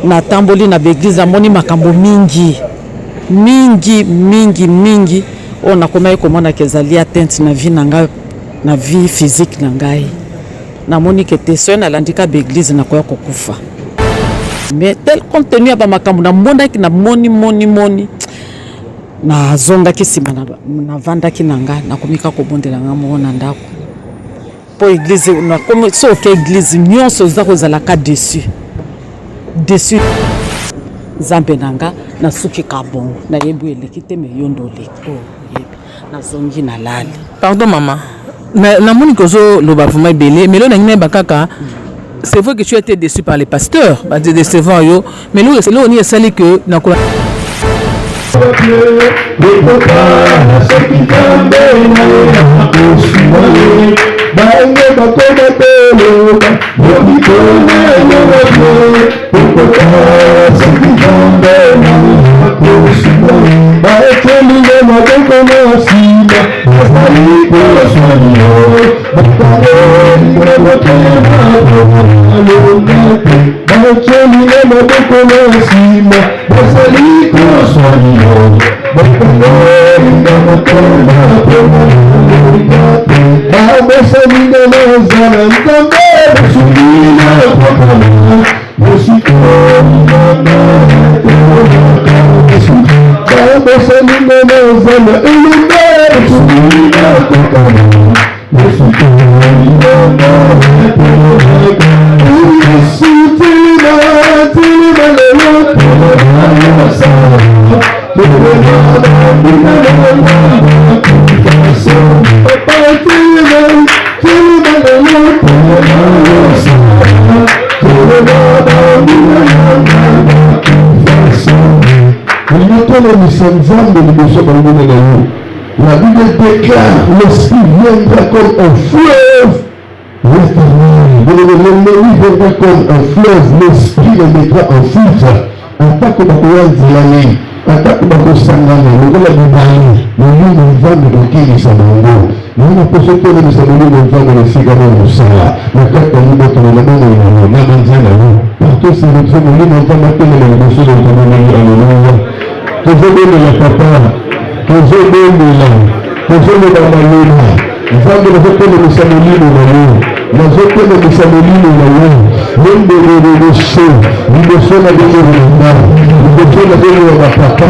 Natamboli na baeglise, namoni makambo mingi mingi mingi mingi oyo nakomaki komonaka ezali atteinte na vie na ngai, na vie physique na ngai. Namoni ke te, soki nalandi ka baeglise nakoya kokufa. Mais tel compte tenu ya bamakambo namonaki, namoni moni moni, nazongaki nsima, navandaki na nga, nakomi kaka kobondela nga moko na ndako. Mpo eglise nakomi, soki oke eglise nyonso oza kozala ka dessus dessus. Nzambe na nga, nasuki ka bongo, nayebi oyo eleki te, me yo nde oleki oyo oyebi. Nazongi, nalali. Pardon mama, namoni kozoloba vraiment ebele, mais lelo nangi nayeba kaka, c'est vrai que tu as été déçu par les pasteurs, badécevant yo, mais lelo nini esali que nakola? Soki Nzambe na ye akosunga ye, bango bakoma koloba lobikona yo okota. Soki Nzambe na ye akosunga ye, baekelinga maboko na nsima, bazali koswani yo, bakalinga motema alonga te. Baekelinga maboko na nsima, bazali koswani yo, bakalinga motema alonga te. Babosaninga nazala Nzambe mosungi na kokama babosaninga nazala elombe mosungi na kokama. Yesu telema, telema lelo, telema mosala, telema bambina papa, telema, telema lelo, telema mosala, telema bambina. Olingi Nzambe liboso banguna na yo. La Bible déclare: l'Esprit viendra comme un fleuve. L'éternel, l'ennemi viendra comme un fleuve, l'Esprit le mettra en fuite. Atako bakoya nzela nini, atako bakosangana lokola bibale, molimo Nzambe kokimisa bango. Nana poso tolemisa molimo Nzambe na esika na mosala, na kati ya libota, na bomoi na yo, na banzela na yo, partout selection. Molimo Nzambe atelema liboso na otomoleli. Aleluya! Tozobondela papa, tozobondela, tozoloba maloba. Nzambe, nazotelemisa molimo na yo, nazotelemisa molimo na yo yembeleleboso liboso na bino na liboso na bino ya bapapa.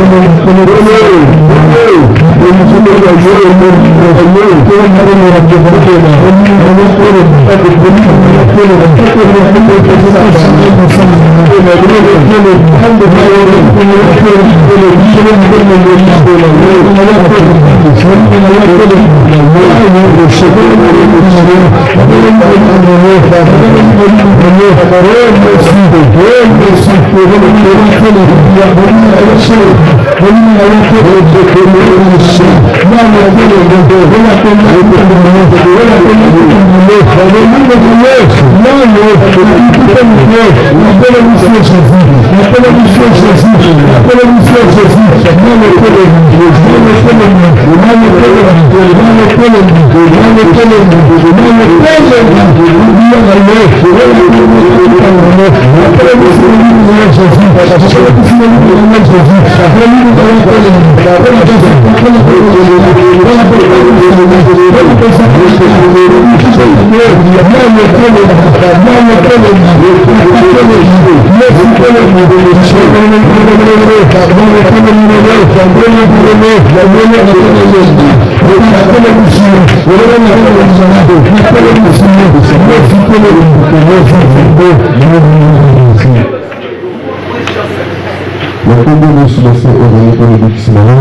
Nakombo nyonso basi ozali mpona bikisi na yo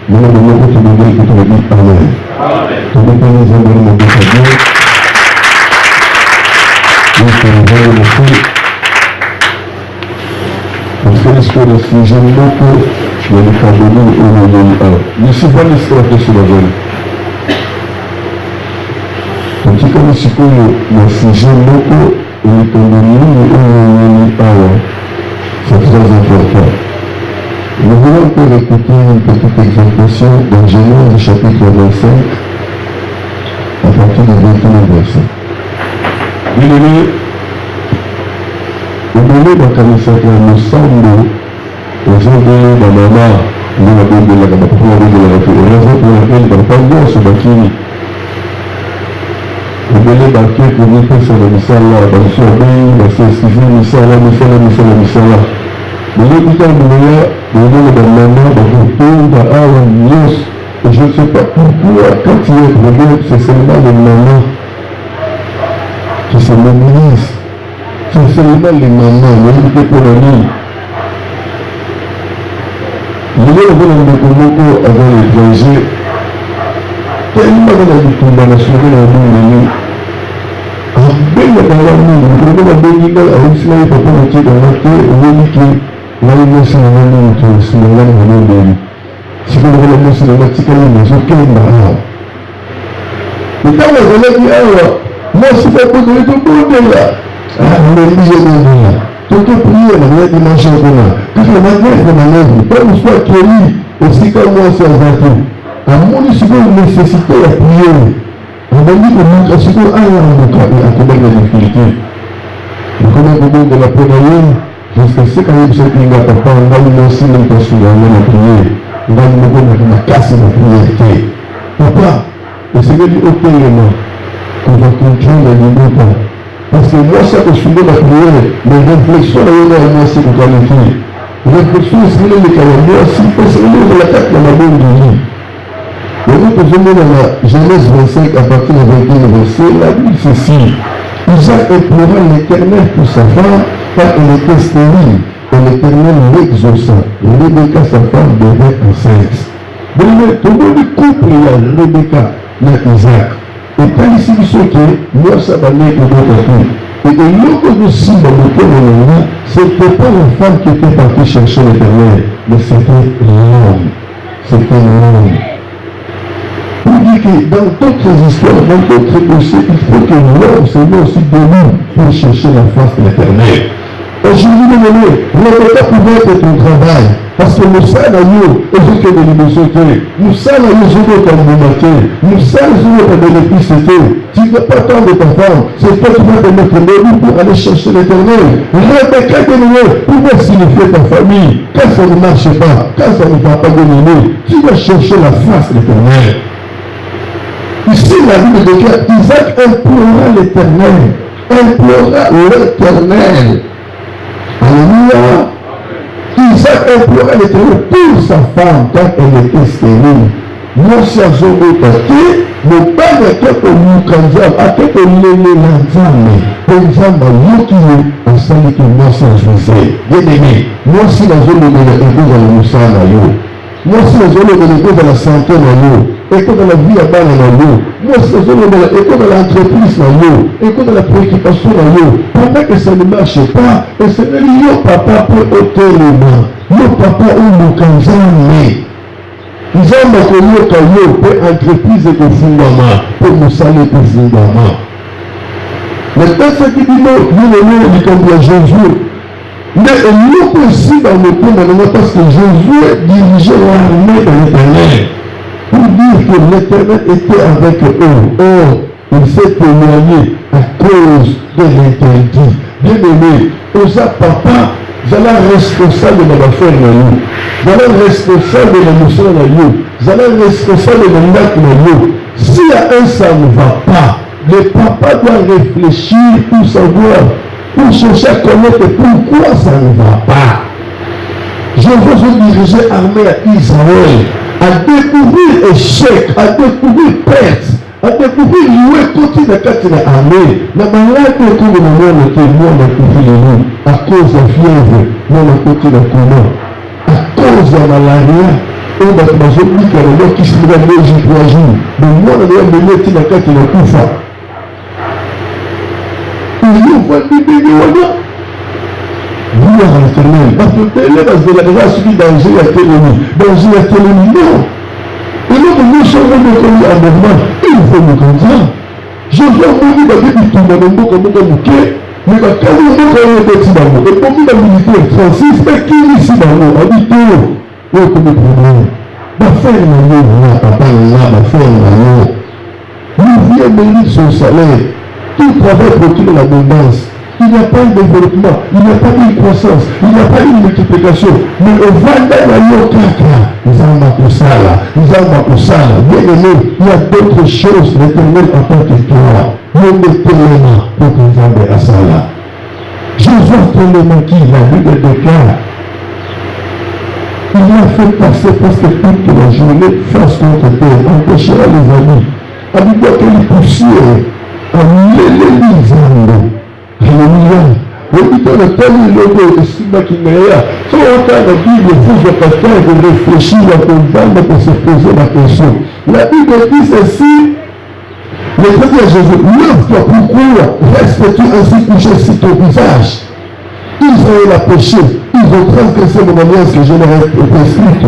molongo moko, tobengeli mpe tolobi amen. Tobetani Nzambe na maboko bien. Yesu Nzambe mosu. Totikali sikoyo na sujet moko ya likambo nini oyo oyei awa. Lisi vandi sikoyo na biso bazali. Totikali sikoyo na sujet moko ya likambo nini oyo oyei awa. C'est très important. Nous voulons encore écouter une petite exhortation dans Genèse chapitre 25, à partir du 21 verset. Bien-aimé, Ebele bakanisaka losambo eza nde ba mama nde babondelaka, ba papa babondelaka te. Raison pour laquelle ba papa nyonso bakimi. Ebele bake komipesa na misala, ba mosusu babengi ba s'excuser misala, misala, misala, misala. Boyebi ntango bokoya bokomona ba mama bakotonda awa nyonso. Et je ne sais pas pourquoi quand il y a un problème, c'est seulement les mamans qui se mobilisent. C'est seulement les mamans, nayebi te mpo na nini. Lelo naza na ndeko moko aza na étranger, tellement aza na bitumba na soki na abondeli abengaka nga mingi. Mokolo moko abengi ngai, ayebisi ngai papa natika nga te, oyebi ke ngai mwasi na ngai nde moto osunga ngai na mabondeli. Sikoyo lokola mwasi na ngai atikali nazokemba awa. Ntango azalaki awa, mwasi babondeli tobondela, alembi ye bondela, toke priere na ye dimanche kuna, kaka manœuvre manœuvre. Ntango mosusu akei esika mwasi aza te, amoni sikoyo necessité ya priere, abandi koluka sikoyo alamuka, akomaki na difficulté, nakoma kobondela mpo na ye. Jusqu'à ce qu'ayebisaki nga papa ngai mwasi nde moto asunga nga na prière, ngai moko naki makasi na prière te. Papa esengeli otelema kozwa controle ya libota parce que mwasi akosunga na prière mais réflexion na yo na ya mwasi ekokani te. Réflexion esengeli eleka ya mwasi mpe esengeli ozala kati na mabondeli. Yango tozomona na Genèse 25 à partir ya 21 verset, la Bible ceci: Isaac implora l'Éternel pour sa femme car elle était stérile, et l'Éternel l'exauça. Rebecca sa femme devint enceinte. Bongo tomoni couple ya Rebecca na Isaac etalisi biso ke mwasi abandaki kobota te. Et eloko ezosimba motema na nga, c'était pas la femme qui était partie chercher l'Éternel, mais c'était l'homme. C'est un homme. Pour dire que dans d'autres histoires, dans d'autres dossiers, il faut que l'homme se met aussi debout pour chercher la face de l'Éternel. Aujourd'hui, bien-aimé, Rebecca pouvait être ton travail. Parce que mosala yo ezokende liboso te, mosala yo ezobota mbuma te, mosala ezobota bénéfice te. Tu ne dois pas attendre ta femme, c'est toi qui vas te mettre debout pour aller chercher l'Éternel. Rebecca, bien-aimé, pouvait signifier ta famille. Quand ça ne marche pas, quand ça ne va pas, bien-aimé, tu dois chercher la face de l'Éternel. Ici, la Bible déclare, Isaac implora l'Éternel. Implora l'Éternel. Alléluia. Isaac implora l'Éternel pour sa femme car elle était stérile. Mwasi azobota te, mobali ake koluka Nzambe, ake kolelela Nzambe, mpe Nzambe ayoki ye, asali ke mwasi azwi zemi. Bien aimé, mwasi nazolobela ekozala mosala na yo, mwasi nazolobela ekozala sante na yo, ekozala vie ya bana na yo, mwasi nazolobela ekozala entreprise na yo, ekozala préoccupation na yo. Pendant que ça ne marche pas, esengeli yo papa mpe otelema, yo papa oluka Nzambe. Nzambe akoyoka yo mpe entreprise ekofungwama mpe mosala ekofungwama. Napesaki bino lelo likambo ya Josue nde eloko esimba motema na nga parce que Josue dirigeait l'armée de l'Éternel pour dire que l'Éternel était avec eux. Or, il s'est éloigné à cause de l'interdit. Bien-aimé, oza papa, zala responsable na bafere na yo, zala responsable na mosala na yo, zala responsable na ndako na yo. S'il y a un ça ne va pas, le papa doit réfléchir pour savoir, pour chercher à connaître pourquoi ça ne va pas. Je veux diriger armée à Israël, à découvrir échec, à découvrir perte, A decouvrir liwa ekoti na kati na armee na malade ekomi na mwana te mwana akufi lelo à cause ya fièvre mwana akoti na coma à cause ya malaria oyo bato bazobika na mwa kisi moko ya 2 jours 3 jours mais mwana naye amemi eti na kati na kufa oyo ofandi ndenge wana. Gloire à l'Éternel. Bato ebele bazelaka kaka soki danger ya telemi, danger ya telemi. Non, eloko nyonso omoni ekomi anormal, il faut luka Nzambe. Josue amoni bake bitumba na mboka moko moke, me bakangi mboka oyo ebeti bango, ebomi ba militaire 36, ekimisi bango, abi te oyo ekomi problème. Bafere na yo nga papa na nga, bafere na yo. L'ouvrier mérite son salaire. Tout travail procure l'abondance. Il n'y a pas un développement, il n'y a pas une croissance, il n'y a pas une multiplication. Mais ovanda na yo kaka, Nzambe akosala, Nzambe akosala. Bien aimé, il y a d'autres choses l'Éternel attend de toi. Yo nde telema po que Nzambe asala. Jésus atelemaki, la Bible déclare. Il a fait passer presque toute la journée face contre terre, empêchant les amis. Abibwakeli poussière, aleleli Nzambe. Alleluia. Oyebi ntango natali eloko oyo esimbaki ngai ya soki otanga Bible fozwaka temps ya koreflechir ya kovanda kose poser ba question. La Bible dit ceci. Le dit à Jésus, lève-toi, pourquoi restes-tu ainsi couché sur ton visage? Israël a péché, ils ont transgressé mon alliance que je leur ai prescrite.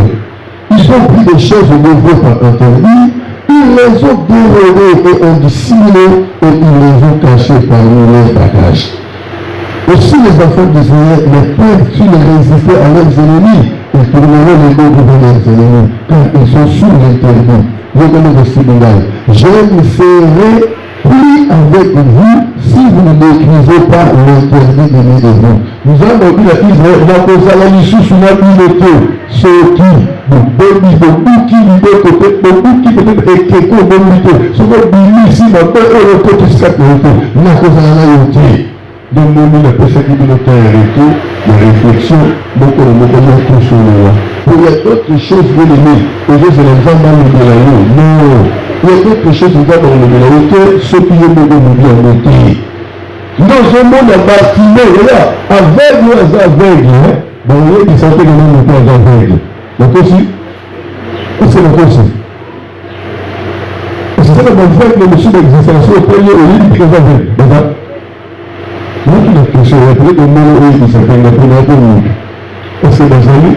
Ils ont pris des choses dévouées par interdit, ils les ont dérobées et ont dissimulé, et ils les ont cachées parmi leurs bagages. Aussi les enfants d'Israël ne peuvent-ils résister à leurs ennemis? Ils tourneront les dos devant leurs ennemis, car ils sont sous l'interdit. Je ne serai plus avec vous si vous ne détruisez pas l'interdit de mes de vous. Nzambe alobi na Israël, nakozala lisusu na bino te soki bobebi, bobuki mibeko te, bobuki peut-être ekeko obombi te, soki obimisi mabe oyo okotisi kati na yo te, nakozala na yo te. Nde moni napesaki bino temps ya retour ya reflexion moko na moko ya kosolola po ya d'autres choses bien aime ozozela Nzambe alobela yo non ya d'autres choses Nzambe akolobela yo te soki yo moko olobi yango te. Nde ozomona Bartime yaya aveugle oyo aza aveugle hein bakoyebisa yo te ke nani moto aza aveugle nakosi ese nakosi eza na baveugle mosusu ba existaka soki otali ye oyebi te ke aza aveugle baza Mutu na question ya peut-être omoni oyebisa pe nga pona pe mutu parce que bazali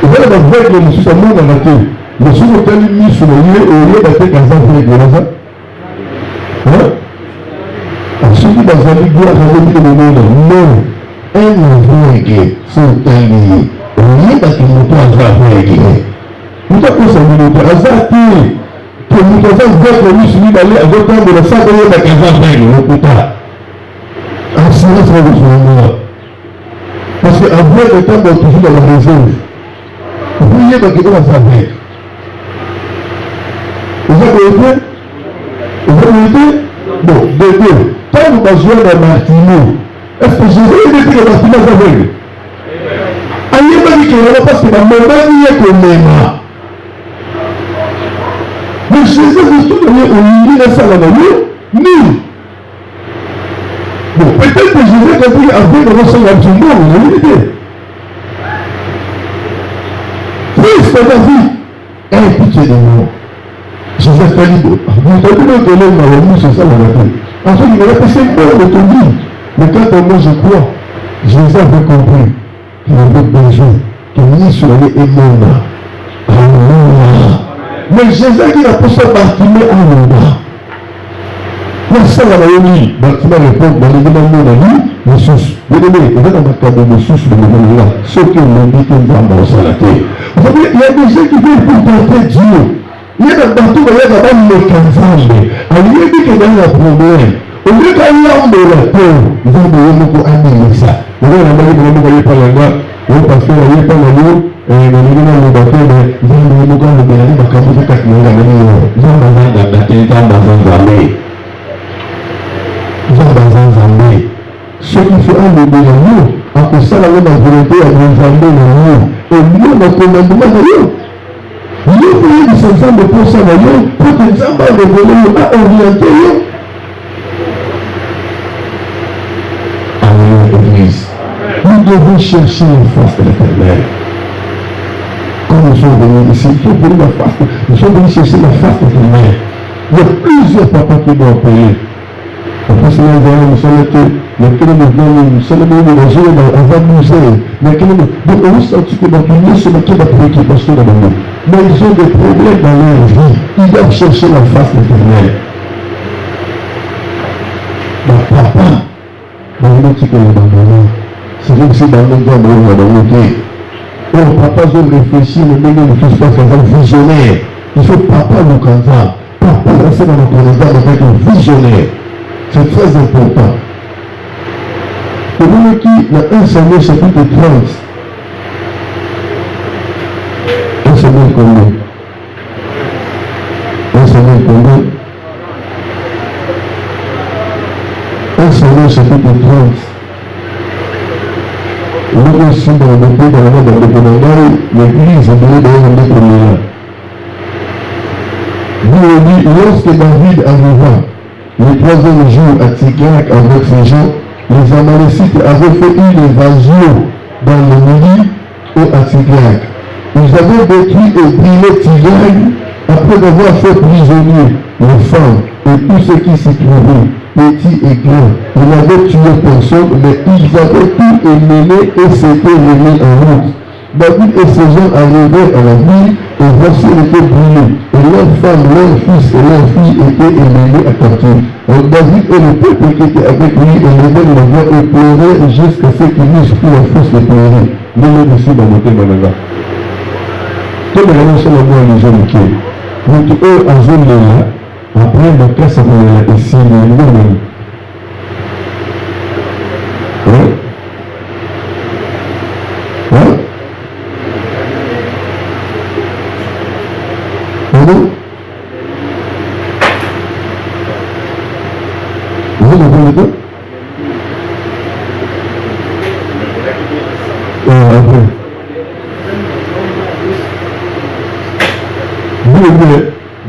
eza na baveugle mosusu amonaka te mais soki otali misu na ye oyeba te kaza aveugle aza soki bazali gloire yango bino bomona non un aveugle so otali ye oyebaki moto aza aveugle moto akosa bino te aza te Po mutu aza aveugle misu mibale azotambola sans koyeba ke aza aveugle lokuta. Assurance bakozwa yango wapi? Parce que aveugle etambola toujours na ba reserve. Okoyeba ke oyo aza aveugle. Eza boye te? Eza boye te? Bon, de deux, ntango bazwa na Bartime, est-ce que Jésus ayebi te ke Bartime aza aveugle? Ayebaki ke yango parce que bamemaki ye komema. Mais Jésus azotuna ye olingi nasala na yo nini? Bon, peut-être que Jésus compris aveugle azosala biso mbongo, nayebi te. Fils de David, aie pitié de moi. Jésus atali boye, moto abino okolenga ya miso esalaka te. Azolinga napesa mbongo tondi. Mais quant à moi, je crois, Jésus avait compris qu'il avait besoin que miso na ye emona. Alleluia. Mais Jésus aki na posa Bartimée aloba. Nasala na yo nini? Bartimée répondre, nalingi namona li lisusu. Bien-aimé, eza na makambo mosusu na nga soki olobi te Nzambe akosala te. Vous savez, il y a des gens qui viennent pour tenter Dieu. Ye na bato bayaka bameka Nzambe. Ayebi ke naza na problème. Oleka alambola te Nzambe ye moko abimisa. Lokola nabaki bango moko aye epa na nga, o pasteur aye epa na yo, eh, nalingi naloba te mais Nzambe ye moko alobela nde makambo eza kati na nga nani yo. Nzambe aza nganga te, Nzambe aza Nzambe. Nzambe aza Nzambe. Soki faut alobela yo, akosala yango na volonte ya bonzambe na yo, et non na commandement na yo. Yo koyebisa Nzambe mposa na yo mpo te Nzambe a revele yo, a oriente yo. Alléluia, Église. Nous devons chercher la face de l'Éternel. Quand nous sommes venus ici, nous sommes venus, la face, nous sommes venus chercher la face de l'Éternel. Il y a plusieurs papas qui m'ont appelé. Apesi nga nzela na mosala te, nakende mobali mosala moko nazoloba aza buse, nakende donc ozosanti ke bato nyonso bake ba préoccupation na bango, mais ils ont des problèmes dans leur vie, ils doivent chercher la face de l'éternel. Ba papa bango batikala ba mama, c'est comme si bango nzambe oyoka bango te. Oyo papa azo réfléchir na ndenge mosusu parce que aza visionnaire, il faut papa aluka nzambe. Papa aza na makolo nzambe azalaki visionnaire, c'est très important. Tomonaki na 1 Samuel chapitre 30. 1 Samuel combien? 1 Samuel combien? 1 Samuel chapitre 30. Eloko esimba na motema na nga bandeko na ngai na eglise ebele bayoka nde kolela. Bible dit, lorsque David arriva le troisième jour à Tsiklag avec ses gens, les Amalécites avaient fait une invasion dans le midi et à Tsiklag. Ils avaient détruit et brûlé Tsiklag après avoir fait prisonnier les femmes et tout ce qui s'y trouvait, petits et grands. Ils n'avaient tué personne, mais ils avaient tout emmené et s'étaient remis en route. David et ses gens arrivèrent à la ville et voici elle était brûlée, et leurs femmes, leurs fils et leurs filles étaient emmenés à captifs. Alors David et le peuple qui était avec lui élevèrent la voix et pleuraient jusqu'à ce qu'ils n'eussent plus la force de pleurer. Ndenge kosimba motema na nga. Tomeka kosala mwa allusion moke. Moto oyo azolela après makasi ya kolela esili, elingi koloba nini? Hein? Hein? Pardon? Vous comprenez pas? Ah, après. Vous,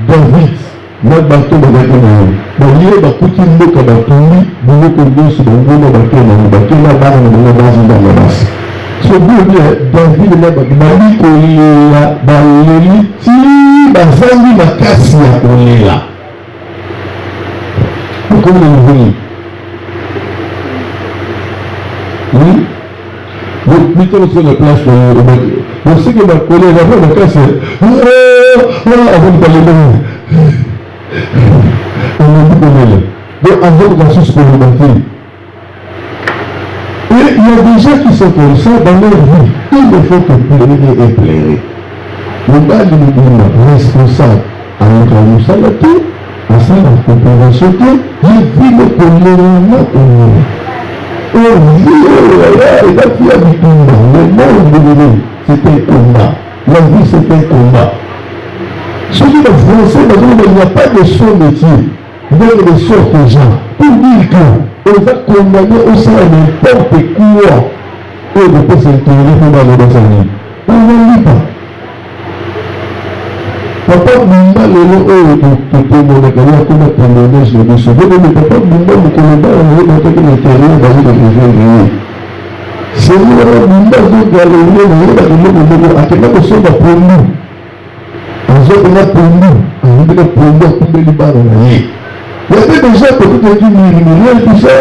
David na bato bazalaki na ye baye bakuti mboka batumbi biloko nyonso banguna bake nango bake na bana na bango basi bana basi so bien David na bato bali kolela baleli ti bazangi makasi ya kolela okomi na niveau nini? Mitano sikoyo na place na yo boseke bakolela mpo makasi azoluka lelo alembi kolela donc azoluka susu koloba te. Et il y a des gens qui sont comme ça dans leur vie. Ils ne font que pleurer et pleurer. Mobali mobimba responsable alukaka mosala te, asala coopération te, ye vie nde kolela na kolela. Oyo vie oyo yaya eza vie ya bitumba. Le monde bien-aimé, c'est un combat. La vie c'est un combat. Soki ba français bazoloba il n'y a pas de son métier. Ndenge de sorte gens pour dire que oza condamné osala n'importe quoi oyo kopesa intérêt mpo bana basala nini oza lipa papa bumba lelo oyo tomonaka ye akoma témoignage na biso bonene papa bumba mokolo bana na ye bakaki na intérieur baye korejoindre ye seli wana bumba azogalere nayebaka eloko moko akenda kosomba pondu Aza pena pondu, aza pena pondu atumbeli bana na ye. Il y avait déjà peut-être qui murmurait tout ça.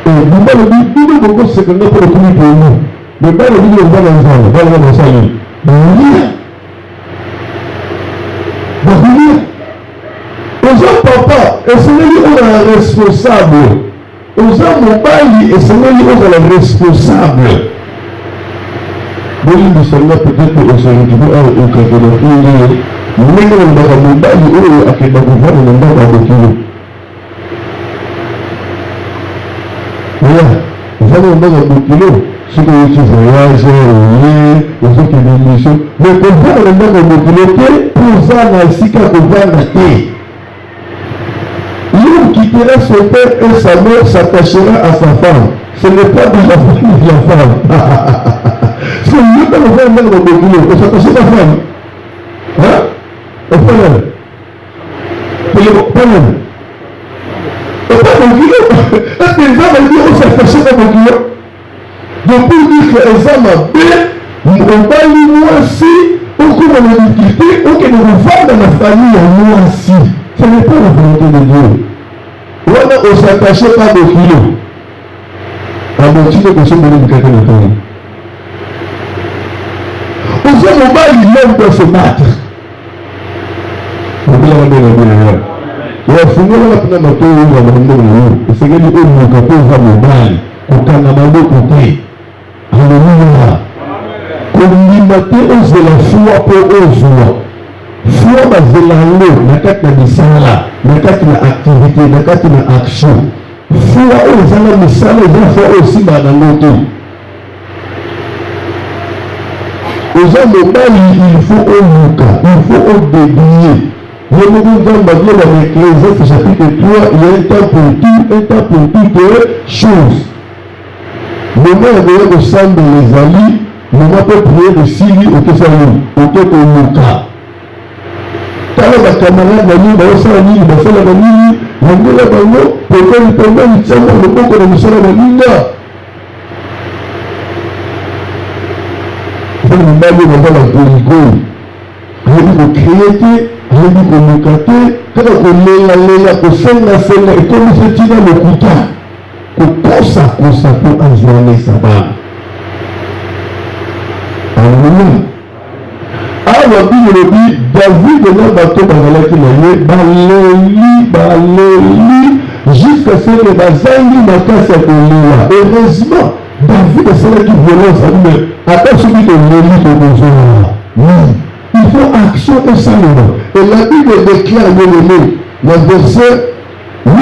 Bumba lobi bino bokoseka nga mpo nakomi pondu. Mais bana bino boza na nzala, bana nga basali bakolia. Bakolia. Oza papa, esengeli ozala responsable. Oza mobali esengeli ozala responsable. Bolimbisa nga peut-être oseretrouve awa okake na fingi ye ndenge nalobaka mobali oyo akenda kovanda na ndako ya bokilo. Oya ovanda na ndako ya bokilo soki owuti voyage oye ozokende mission mais kovanda na ndako ya bokilo te mpo oza na esika kovanda te. L'homme quittera son père et sa mère s'attachera à sa femme. Ce n'est pas dans la famille de la femme. C'est lui qui va faire le bokilo. On s'attache à la femme. Hein? Au frère. Pas même. Au pas bokilo. Est-ce que les hommes disent on s'attache à bokilo? Donc pour dire que eza mabe obali mwasi okoma na difficulté okende kovanda na famille ya mwasi, ce n'est pas la volonté de Dieu. Wana os'attache pa bokilo abotiki kosombeli mikate na ntongo. Oza mobali, l'homme doit se battre. Okelaka ndenge na bino ya wafungola mpena matoyi oyo na bango na yo esengeli oluka mpo oza mobali kokanga maboko te. Alleluia! Kondima te ozela foi mpo ozwa foi, bazela yango na kati na misala, na kati na activité, na kati na action. Foi oyo ezanga misala eza foi oyo esimbaka nango te. Oza mobali il faut oluka, il faut odebrouiller. Ye moko Nzambe azoloba na Ecclesiaste chapitre 3, il y a un temps pour tout, un temps pour toutes choses. Moment ya koya kosambela ezali, moment mpe prière esili, okesala nini? Oke koluka. Tala ba camarade na yo baosala nini, basalaka nini, landela bango pembeni pembeni, tia mwa loboko na mosala baninga. Eza mibali oyo baza ba goyigoyi, ayebi kocreye te, ayebi koluka te, kaka kolelalela, kosengasenga, ekomisi ntina lokuta, kokosakosa mpo azwa alesa bana. Aleluya! Awa Bible elobi David na bato bazalaki na ye baleli baleli jusqu'à ce que bazangi makasi ya kolela. Heureusement David asalaki violence abi mais ata soki toleli tokozonga. Oui, il faut action esalema. Et la Bible déclare bien aimé na verset 8.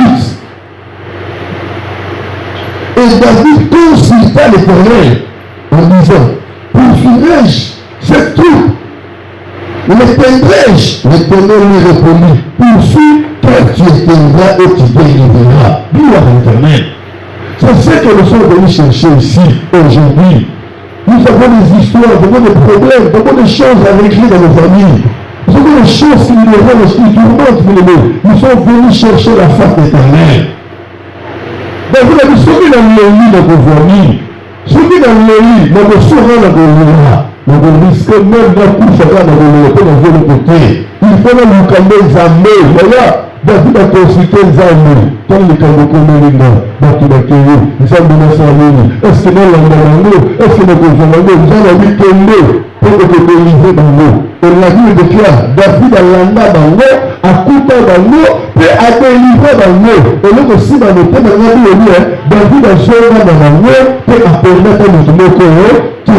Et David consulta l'Éternel en disant, poursuivrai-je cette troupe? L'éteindrai-je? L'Éternel lui répondit, poursuis, car tu éteindras et tu délivreras. Gloire à l'Éternel. C'est ce que nous sommes venus chercher ici, aujourd'hui. Nous avons des histoires, nous avons des problèmes, nous avons des choses à régler dans nos familles. Nous avons des choses qui nous dérangent, qui nous tourmentent, bien-aimés. Nous sommes venus chercher la face d'Éternel. David a dit, soki naleli nakozwa nini? Soki naleli nakosoka na kolela, nakoriske meme nakufa kaka na kolela mpo nazwa eloko te. Il faut naluka nde Nzambe. Yaya, David a consulte Nzambe ntango likambo ekomeli nga, bato bakei, Nzambe nasala nini? Eske nalanda bango? Eske nakozwa bango? Nzambe abi kende mpo okodelivre bango. Et la Bible déclare, David alanda bango, akuta bango mpe adelivre bango. Eloko nsima motema nga bilobi, David azonga na bango mpe aperdaka moto moko te.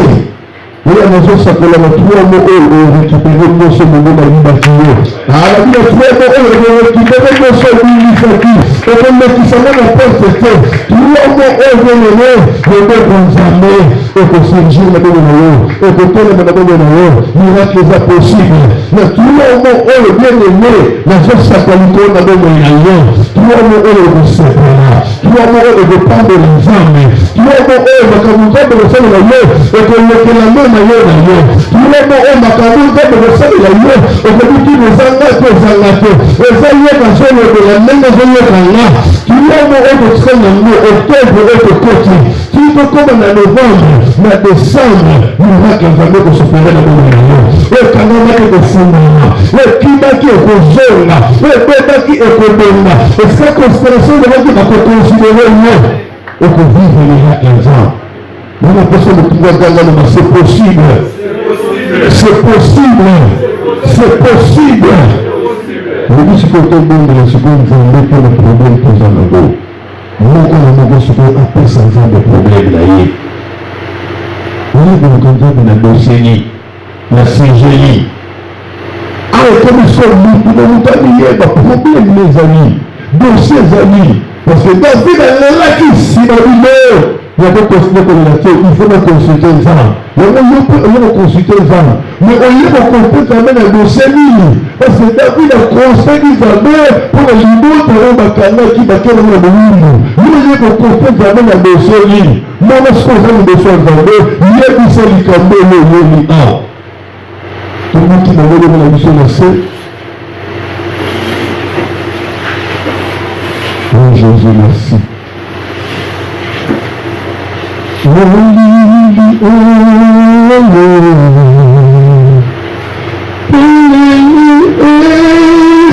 Oyo nazosakola na trois mots oyo orekipere nyonso mongo bayibaki yo. Alobi na trois mots oyo orekipere nyonso obungisaki, okolekisa ngo na perte te. Trois mots oyo bien-aimé, loboko Nzambe ekosurgir na bongo na yo, ekotelema na bongo na yo. Miracle eza possible. Na trois mots oyo bien-aimé, nazosakola likolo na bomoi na yo. Trois mots oyo okosepela. Trois mots oyo ekopambola Nzambe. Trois mots oyo makambo Nzambe ekosalela yo ekolekela nde na yo na yo. Trois mots oyo makambo Nzambe ekosalela yo ekobikina eza nga te eza nga te eza ye nazolobela ndenge azoyoka nga. Trois mots oyo totikali na yango octobre oyo tokoti ti tokoma na novembre na décembre miracle ya Nzambe ekosopela na bomoi na yo. Oyo ekangamaki ekofungwama, oyo ekimaki ekozonga, oyo ebebaki ekobonga. Esika considération ezalaki bakoconsidere yo, okovivre miracle ya Nzambe. Mama pesa mokingo aganga loba c'est possible, c'est possible, c'est possible. Lobi sikoyo tobondela sikoyo Nzambe mpo na problème toza nango. Moko na moko sikoyo apesa Nzambe problème na ye. Oye koluka Nzambe na dossier nini? Na sujet nini? Awa ekomi sikoyo mutu na mutu amiyeba problème na eza nini? Dossier eza nini? Parce que David alelaki nsima bino ya ko continuer kolela te, il faut na consulter Nzambe. Yango yo mpe oye ko consulter Nzambe, mais oye ko consulter Nzambe na dossier nini? Parce que David aconseillaki Nzambe mpo na libota oyo bakangaki bakelaki na bowumbu. Yo oye ko consulter Nzambe na dossier nini? Mona soki oza liboso ya Nzambe, yebisa likambo oyo oyeli awa. Tobuki maboko na biso na se. Oh Jésus, merci. Molili oyo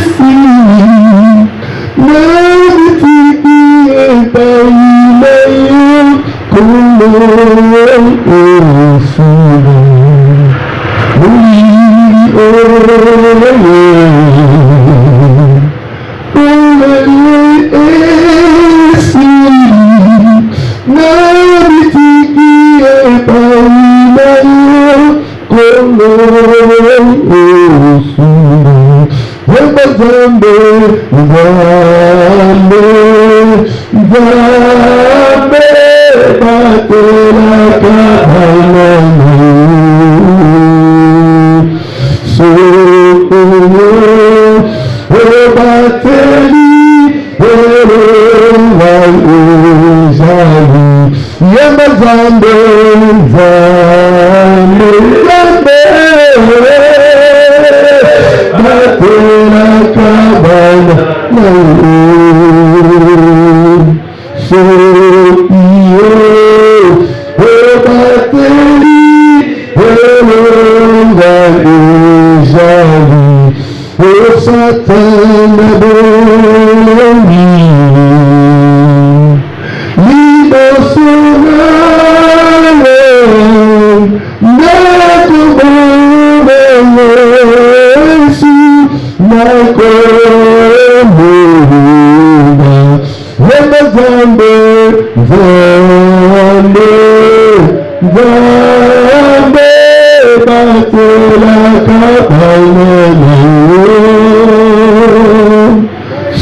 esili namitiki epai na yo Nkolo esili molili oyo Nzambe, Nzambe, Nzambe. bana na yo. Soki yo obateli elonga ezali, yemba Nzambe, Nzambe, Nzambe, batelaka bana na yo. Soki yo obateli elonga ezali, o Satan abolomi liboso na yo, nakomona Yesu, nakomona. Yemba Nzambe, Nzambe, Nzambe, batelaka bana na yo.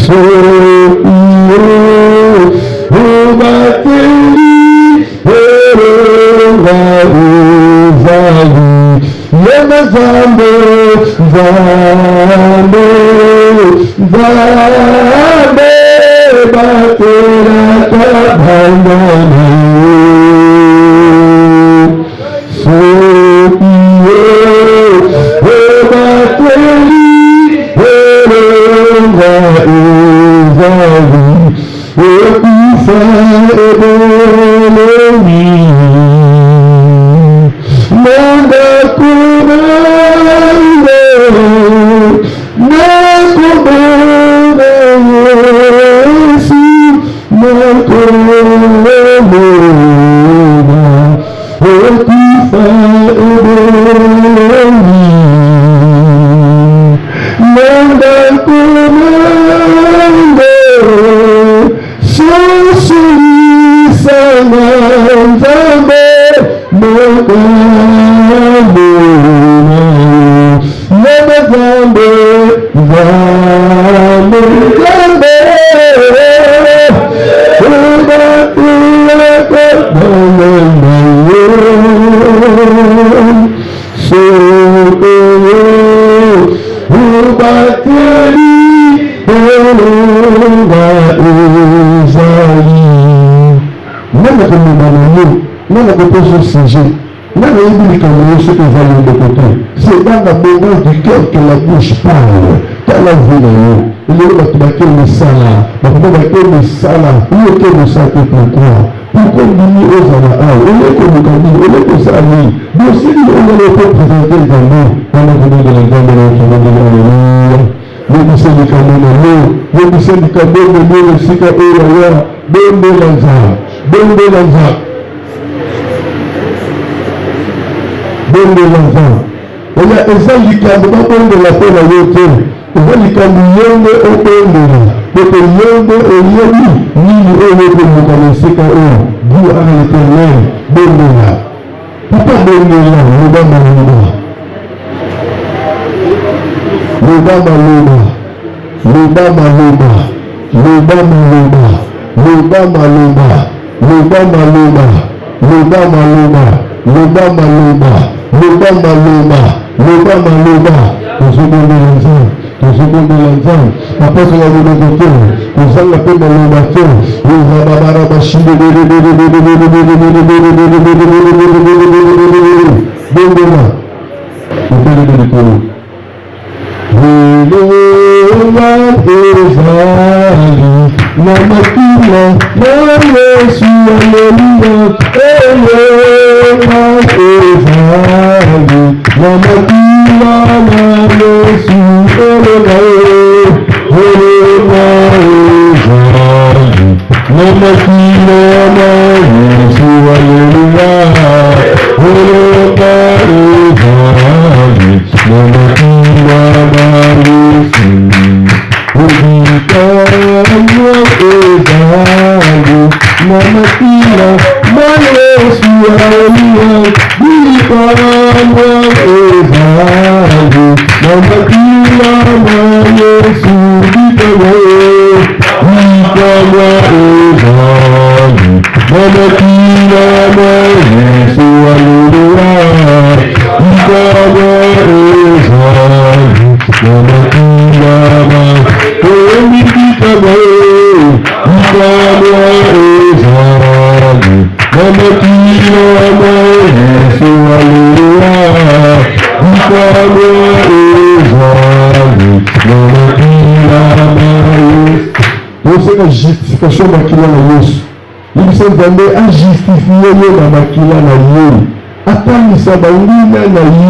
Soki yo obateli elonga ezali, yemba Nzambe, Nzambe, Nzambe, batelaka bana na yo. Soki yo obateli elonga ezali, okufa ebolomi na ndako na yo, nakomona Yesu, nakomona, okufa ebolomi na ndako na yo. Sosolisa na Nzambe mokambo na yo. Yemba Nzambe, Nzambe, Nzambe, obatelaka bana na yo. Soki yo obateli elonga ezali. Nani akomema na yo? Nani akopesa sujet? Nani ayebi likambo yo soki eza loboko te? C'est dans l'abondance du cœur que la bouche parle. Tala vie na yo elelo, bato bake mosala, bato bake mosala, yo oke mosala te. Pourquoi? Pourquoi ndimi ozala awa? Oye koluka nini? Oye kosala nini? Dossier nini ozala opo présenter Nzambe? Wana kobondela Nzambe na okobondela. Aleluya! Yebisa likambo na yo, yebisa likambo na yo esika oyo aya. Bondela Nzambe, bondela Nzambe, bondela Nzambe. Oya, eza likambo babondela mpo na yo te, eza likambo yo nde obondela, poto yo nde oyebi nini oyo okoluka na esika oyo. Gloire à l'Éternel! Bondela, papa, bondela. Loba maloba, loba maloba, loba maloba, loba maloba, loba maloba, loba maloba, loba maloba, loba maloba, loba maloba, loba maloba. Tozobondela Nzambe, tozobondela Nzambe. Apôtre ya monoko te, kozanga mpe maloba te. Orababara bondela, otelemi likolo. Elonga ezali na makila na Yesu, aleluya. Elonga ezali na makila na Yesu, elonga, elonga ezali na makila na Yesu, aleluya. Elonga ezali na makila na Yesu. Obikanywa ezali na makila na Yesu, aleluya. Bikanywa ezali na makila na Yesu, bikanywa, bikanywa ezali na makila na Yesu, aleluya. Osenga justification makila na Yesu. Yebisa Nzambe a justifier yo na makila na ye. Atangisa banguna na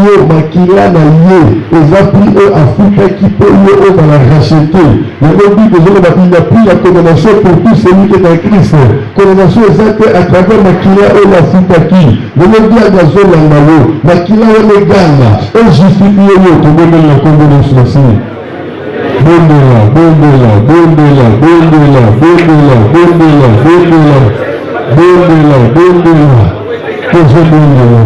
yo makila na ye. Eza prix oyo afutaki mpo yo ozala rachete. Yango Bible ezoloba il n'y a plus la condamnation pour tout celui qui est en Christ. Condamnation eza te à travers makila oyo afutaki. Lelo diable azolanda yo. Makila wana eganga e justifier yo. Tobondeli na kombo na Yesu Masiya. Bondela, bondela, bondela, bondela, bondela, bondela, bondela, bondela, bondela. Tozobondela,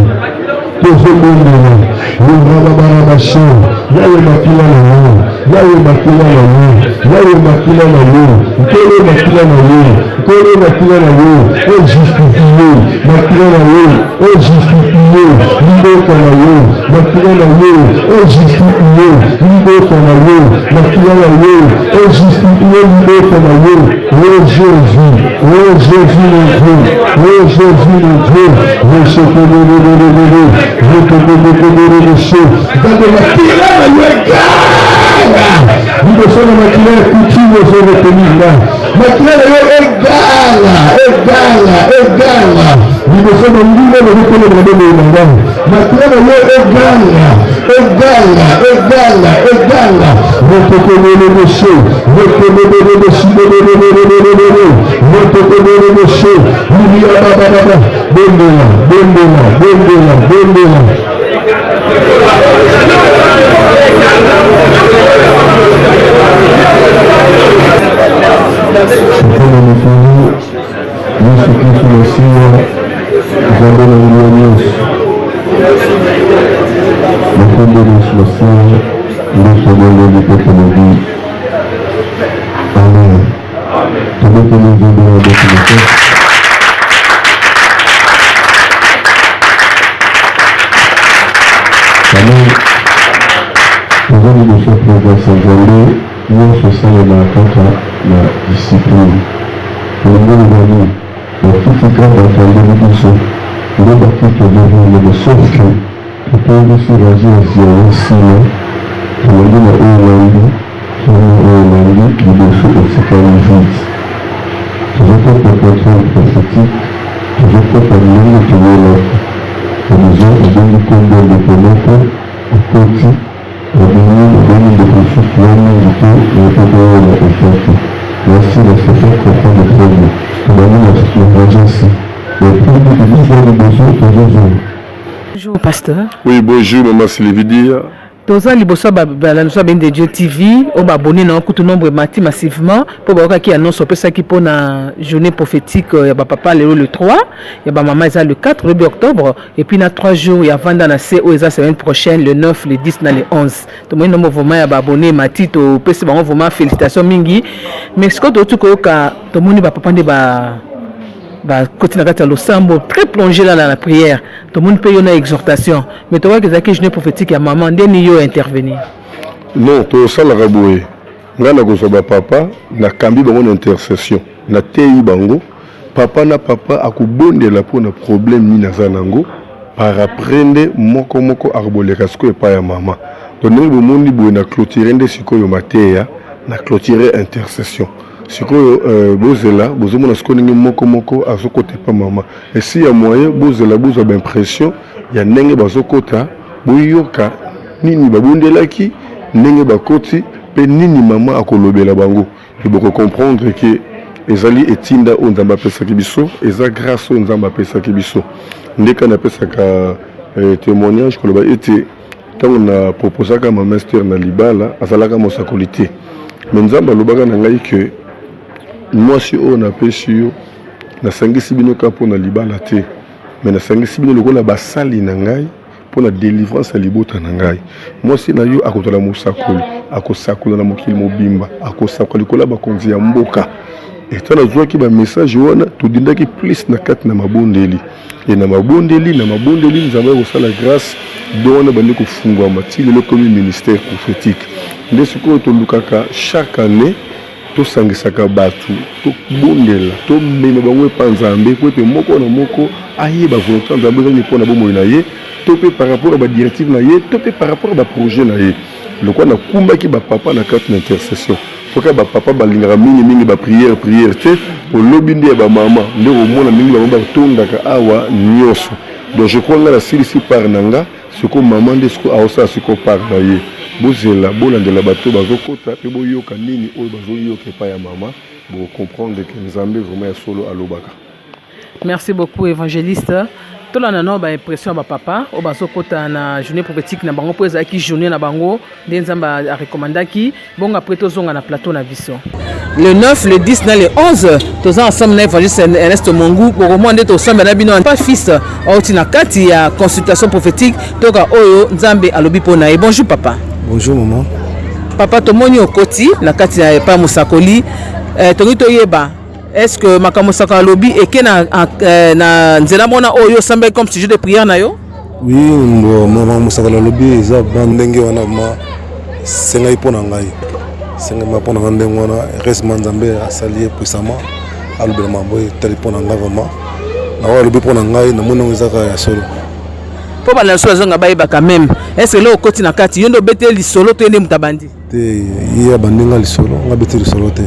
tozobondela. Yorababarabashe, yawe makila na yo, yawe makila na yo, yawe makila na yo, nkolo makila na yo, nkolo makila na yo, ojustifie makila na yo, ojustifie libota na yo, makila na yo, ojustifie libota na yo, makila na yo, ojustifie libota na yo. Oh Jésus, oh Jésus mon Dieu, oh Jésus mon Dieu, rechekelelelelele, rekekelelelelele, Nzambe makila na yo eganga liboso na makila ya coutume ozo retenir nga makila na yo eganga eganga eganga liboso na nguna nazotelemela bomoi na ngai makila na yo eganga eganga eganga eganga rotokololoboshe rotokololoboshibololololololo rotokololoboshe liliababababa bondela bondela bondela bondela. Papa na mokili, Yesu Kristo Masiya, Nzambe na nguya nyonso, na nkombo na Yesu Masiya nde tobondeli mpe tolobi amen. Tobeteli Nzambe maboko makasi. Amen. Toza liboso ya présence ya Nzambe, nyonso esalemaka kaka na discipline. Elingi oloba nini? Bakiti kaka batandeli biso nde bakiti ezovandela, sauf que totondisi razi ya zero nsima tolandi na oyo elandi sima oyo elandi liboso etikali vide. Tozokota controle prophetique, tozokota ndenge toyelaki. Eliezer abengi kombo ya ndeko moko, akoti, abimi, abengi ndeko mosusu ya mingi te, ye pe koyela ekoti. Merci na se faire comprendre très bien. Tobandi na Rajasi. Donc, eglise ya liboso tozozonga. Bonjour pasteur. Oui, bonjour maman Sylvie Dia. Toza liboso ya balandi ya Bende de Dieu TV oyo ba abonné na kutu nombre emati massivement mpo bayokaki annonce opesaki mpo na journée prophétique ya ba papa lelo le 3 ya ba mama eza le 4 lobi octobre et puis na 3 jours ya vanda na se oyo eza semaine prochaine le 9 le 10 na le 11 tomoni nombre vraiment ya ba abonné emati topesi bango vraiment félicitations mingi mais sikoyo touti koyoka tomoni ba papa nde ba bakoti na kati ya losambo très plongé là na la prière tomoni mpe yo na exhortation mais tokaki ezalaki journée prophétique ya mama nde ni yo intervenir. Non, tosalaka boye, ngai nakozwa bapapa, nakambi bango na intercession, nateyi bango, papa na papa akobondela mpo na problème nini aza nango, par après nde moko moko akoboleka sikoyo epai ya mama. Donc ndenge bomoni boye na clôturer nde sikoyo mateya, na clôturer intercession. Sikoyo euh, bozela, bozomona sikoyo ndenge moko moko azokota epa mama. Esi ya moyen bozela bozwa ba impression ya ndenge bazokota, boyoka nini babondelaki, ndenge bakoti pe nini mama akolobela bango et boko comprendre que ezali etinda oyo Nzambe apesaki biso, eza grace oyo Nzambe apesaki biso. Nde kaka napesaka témoignage koloba ete tango na proposaka mama Esther na libala azalaka mosakoli te, mais Nzambe alobaka na ngai que mwasi oyo napesi yo Nasangisi bino kaka mpo na libala te, mais nasangisi bino lokola basali na ngai mpo na delivrance ya libota na ngai. Mwasi na yo akozala mosakoli, akosakola na mokili mobimba, akosakola likolo ya bakonzi ya mboka. Eta nazwaki ba message wana, todindaki plus na kati na mabondeli e na mabondeli na mabondeli, Nzambe akosala grâce don wana ebandi kofungwama ti lelo ekomi ministère prophétique. Nde sikoyo tolukaka chaque année Tosangisaka bato, tobondela, tomema bango epa Nzambe mpo ete moko na moko ayeba volonte ya Nzambe eza nini mpo na bomoi na ye, to mpe par rapport ya ba directives na ye, to mpe par rapport ya ba projets na ye. Lokola nakumbaki ba papa na kati na intercession, Po kaka ba papa balingaka mingi mingi ba prière prière te, po lobi nde ya ba mama nde okomona ndenge bango batondaka awa nionso. Donc je crois nga nasilisi part na nga, sikoyo mama nde sikoyo aosala sikoyo part na ye. Bozela, bolandela bato oyo bazokota pe boyoka nini oyo bazoyoka epai ya mama, boko comprendre que Nzambe vraiment ya solo alobaka. Merci beaucoup evangeliste. Tolanda nao ba impression ya ba papa oyo bazokota na journée prophétique na bango mpo ezalaki journée na bango nde Nzambe a recommandaki bongo après tozonga na plateau na biso. Le 9, le 10 na le 11 toza ensemble na évangéliste Ernest Mongu bokomona nde tosambela na bino pa fils auti na kati ya consultation prophétique toka oyo Nzambe alobi mpo na ye. Bonjour papa. Bonjour maman. Papa tomoni okoti na kati ya epa mosakoli eh, tokoki toyeba Est-ce que makambo mosaka alobi eke na, eh, na nzela mona oyo osambaki comme sujet de prière na yo? Oui, makambo mosaka alobi eza ba ndenge wana ma sengai mpo na ngai sengai mpo na ngai ndenge wana heureusement Nzambe asali ye puissamment alobela makambo etali mpo na ngai vraiment na oyo alobi mpo na ngai namoni yango eza kaka ya solo mpo bana biso bazonga bayeba quand même est ce que lelo okoti na kati yo nde obeteli lisolo to ye nde moto abandi Te ye abandi nga lisolo nga beti lisolo te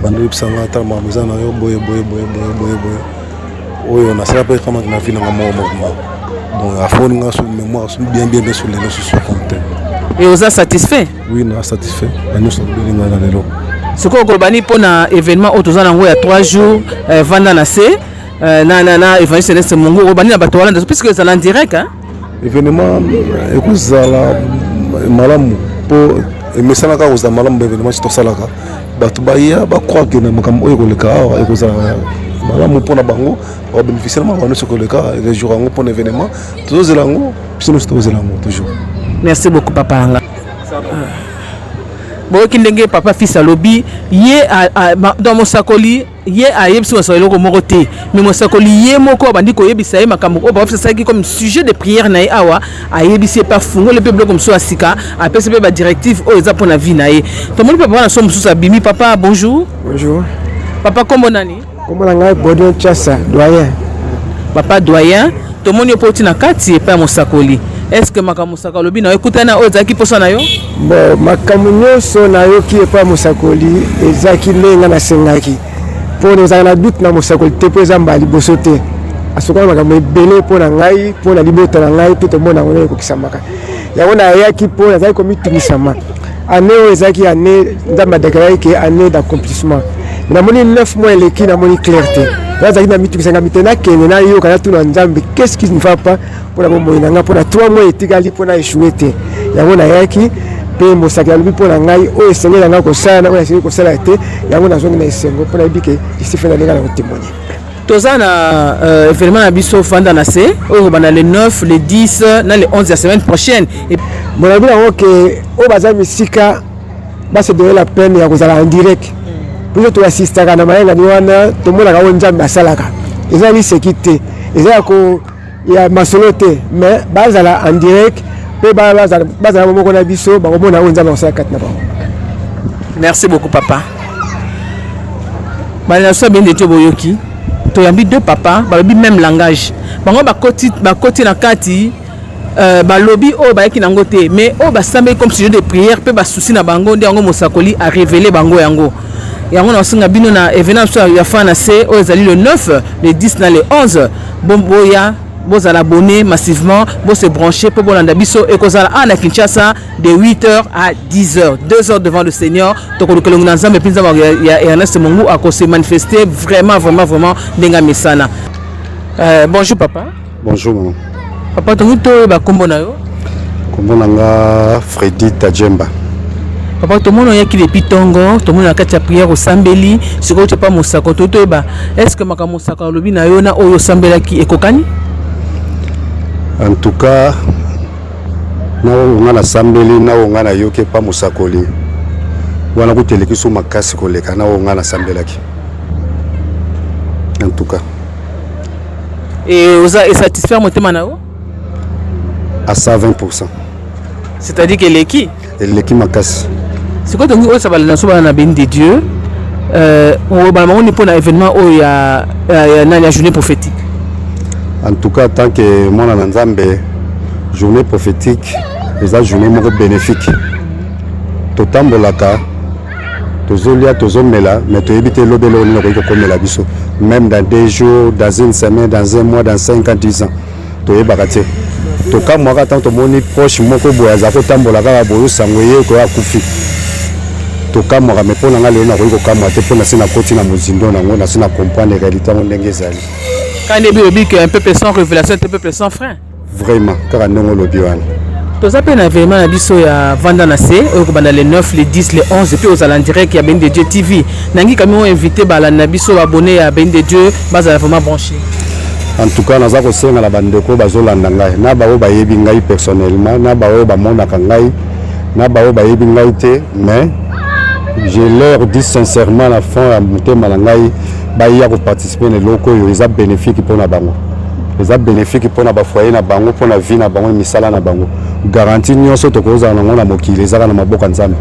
bandi oyebisa nga tala makambo eza na yo boye boye boye boye boye boye oyo nasala mpe kama na vie na nga moko moko donc afoni nga sur mémoire sur bien bien bien sur lelo susu compte et oza satisfait oui na satisfait na nyonso alobeli nga na lelo sikoyo okoloba nini mpo na événement oyo toza na yango ya 3 jours eh, vanda na se eh, na, na, na évangile celeste mongo okoloba nini na bato wana puisque ezala en direct hein? Evenement ekozala malamu mpo emesana kaka kozala malamu ba evenement ti tosalaka bato baya ba croire que na makambo oyo ekoleka awa ekozala malamu mpo na bango babénéficie na makambo nyonso ekoleka le jour yango mpo na evenement tozozela yango biso nyonso tozozela yango toujours. Merci beaucoup papa nanga. Boyoki ndenge papa fils alobi ye donc mosakoli Ye ayebisi mosakoli eloko moko te, mais mosakoli ye moko abandi koyebisa ye makambo oyo papa asalaki comme sujet de prière na ye awa, ayebisi ye pe afungoli pe biloko mosusu ya sika, apesi pe ba directives oyo eza pona vie na ye. Tomoni papa wana so mosusu abimi. Papa bonjour. Bonjour. Papa kombo nani? Kombo na ngai Baudouin Tshasa, doyen. Papa doyen, tomoni yo pe oti na kati epai ya mosakoli. Est-ce que makambo mosakoli alobi na yo ekutani na oyo ezalaki posa na yo? Bon, makambo nyonso nayoki epai ya mosakoli ezalaki ndenge ngai nasengaki, mpo nazalaka na doute na mosakoli te, mpo eza mbala liboso te asokola makambo ebele mpo na ngai, mpo na libota na ngai, mpe tomona yango ndenge ekokisamaka. Yango nayaki mpo nazalaki komitungisama. Année oyo ezalaki année Nzambe adeklaraki ke année d'accomplissement. Namoni 9 mois eleki, namoni clair te. Nazalaki na mitungisa ngai te, nakende nayoka, natuna Nzambe qu'est-ce qui ne va pas mpo na bomoi na ngai, mpo na 3 mois etikali mpo na echoue te. Yango nayaki mpe mosaki alobi mpo na ngai oyo esengeli na ngai kosala na oyo esengeli kosala te. Yango nazongi na esengo mpo nayebi ke isife na ndenge na kotemoigne. Toza na euh, événement na biso fanda na se oyo ekobanda le 9 le 10 na le 11 ya semaine prochaine. Molobi yango ke oyo baza misika ba se donner la peine ya kozala en direct. Biso toasistaka na mayangani wana, tomonaka oyo Nzambe asalaka. Eza liseki te, eza ya ko ya masolo te, mais bazala en direct mpe bazala moko na biso, bakomona oyo Nzambe akosala kati na bango. Merci beaucoup papa. Bana so bende te boyoki. Toyambi deux papa, balobi même langage. Bango bakoti bakoti na kati euh, balobi oyo bayaki nango te, mais oyo basambeli comme sujet de prière mpe basusi na bango nde yango mosakoli a révélé bango yango. Yango na osenga bino na événement biso ya fin na se oyo ezali le 9, le 10 na le 11 boya bozala abonné massivement, bo se brancher mpo bolanda biso. Ekozala awa na Kinshasa de 8h à 10h, 2 heures devant le Seigneur. Tokoluka elongi na Nzambe mpe Nzambe ya Ernest Mongu ako se manifester vraiment vraiment vraiment ndenge amesana. Euh, bonjour papa. Bonjour maman. Papa, tongi toyeba kombo na yo? Kombo na nga Freddy Tadjemba. Papa, tomoni oyaki depuis tongo, tomoni na kati ya prière osambeli, sikoyo otie pa mosako, toyi toyeba est-ce que makambo mosako alobi na yo na oyo osambelaki ekokani? En tout cas, na oyo nga nasambeli na oyo nga nayoki epa mosakoli wana kutu eleki so makasi koleka na oyo nga nasambelaki. En tout cas. Et oza satisfaire motema na yo? À 120%. C'est-à-dire que eleki? Eleki makasi. Sikoyo tolingi oyebisa balanda biso bana na béni de Dieu, euh, obala bango ni mpona événement oyo ya, ya, ya, nani ya journée prophétique. En tout cas, tant que mwana na Nzambe, journée prophétique eza journée moko bénéfique. Totambolaka Tozolia, tozomela, mais toyebi te lobi eloko nini ekoki kokomela biso, même dans 2 jours, dans une semaine, dans un mois, dans 5 ans, 10 ans, toyebaka te. Tokamwaka ntango tomoni proche moko boye aza kotambola kaka boye, sango ye koya akufi, tokamwaka. Mais mpo na nga lelo nakoki kokamwa te, mpo na se nakoti na mozindo nango, na se na comprendre réalité yango ndenge ezali. Kandi ebi olobi que un peuple sans révélation est un peuple sans frein. Vraiment, kaka ndenge olobi wana. Toza mpe na événement na biso ya vanda na se oyo kobanda le 9, le 10, le 11, et puis ozala en direct ya Beni de Dieu TV. Nangi kami oyo invité balandi na biso, abonné ya Beni de Dieu, bazala vraiment branché. En tout cas, naza kosenga na bandeko bazolanda ngai, na baoyo bayebi ngai personnellement, na baoyo bamonaka ngai, na baoyo bayebi ngai te, mais je leur dis sincèrement, na fond ya motema na ngai, baya koparticiper na eloko oyo eza bénéfique mpona bango, eza bénéfique mpona bafoyer na bango, mpona vie na bango, misala na bango. Garantie nyonso tokozala nango na mokili ezaka na maboko ya Nzambe.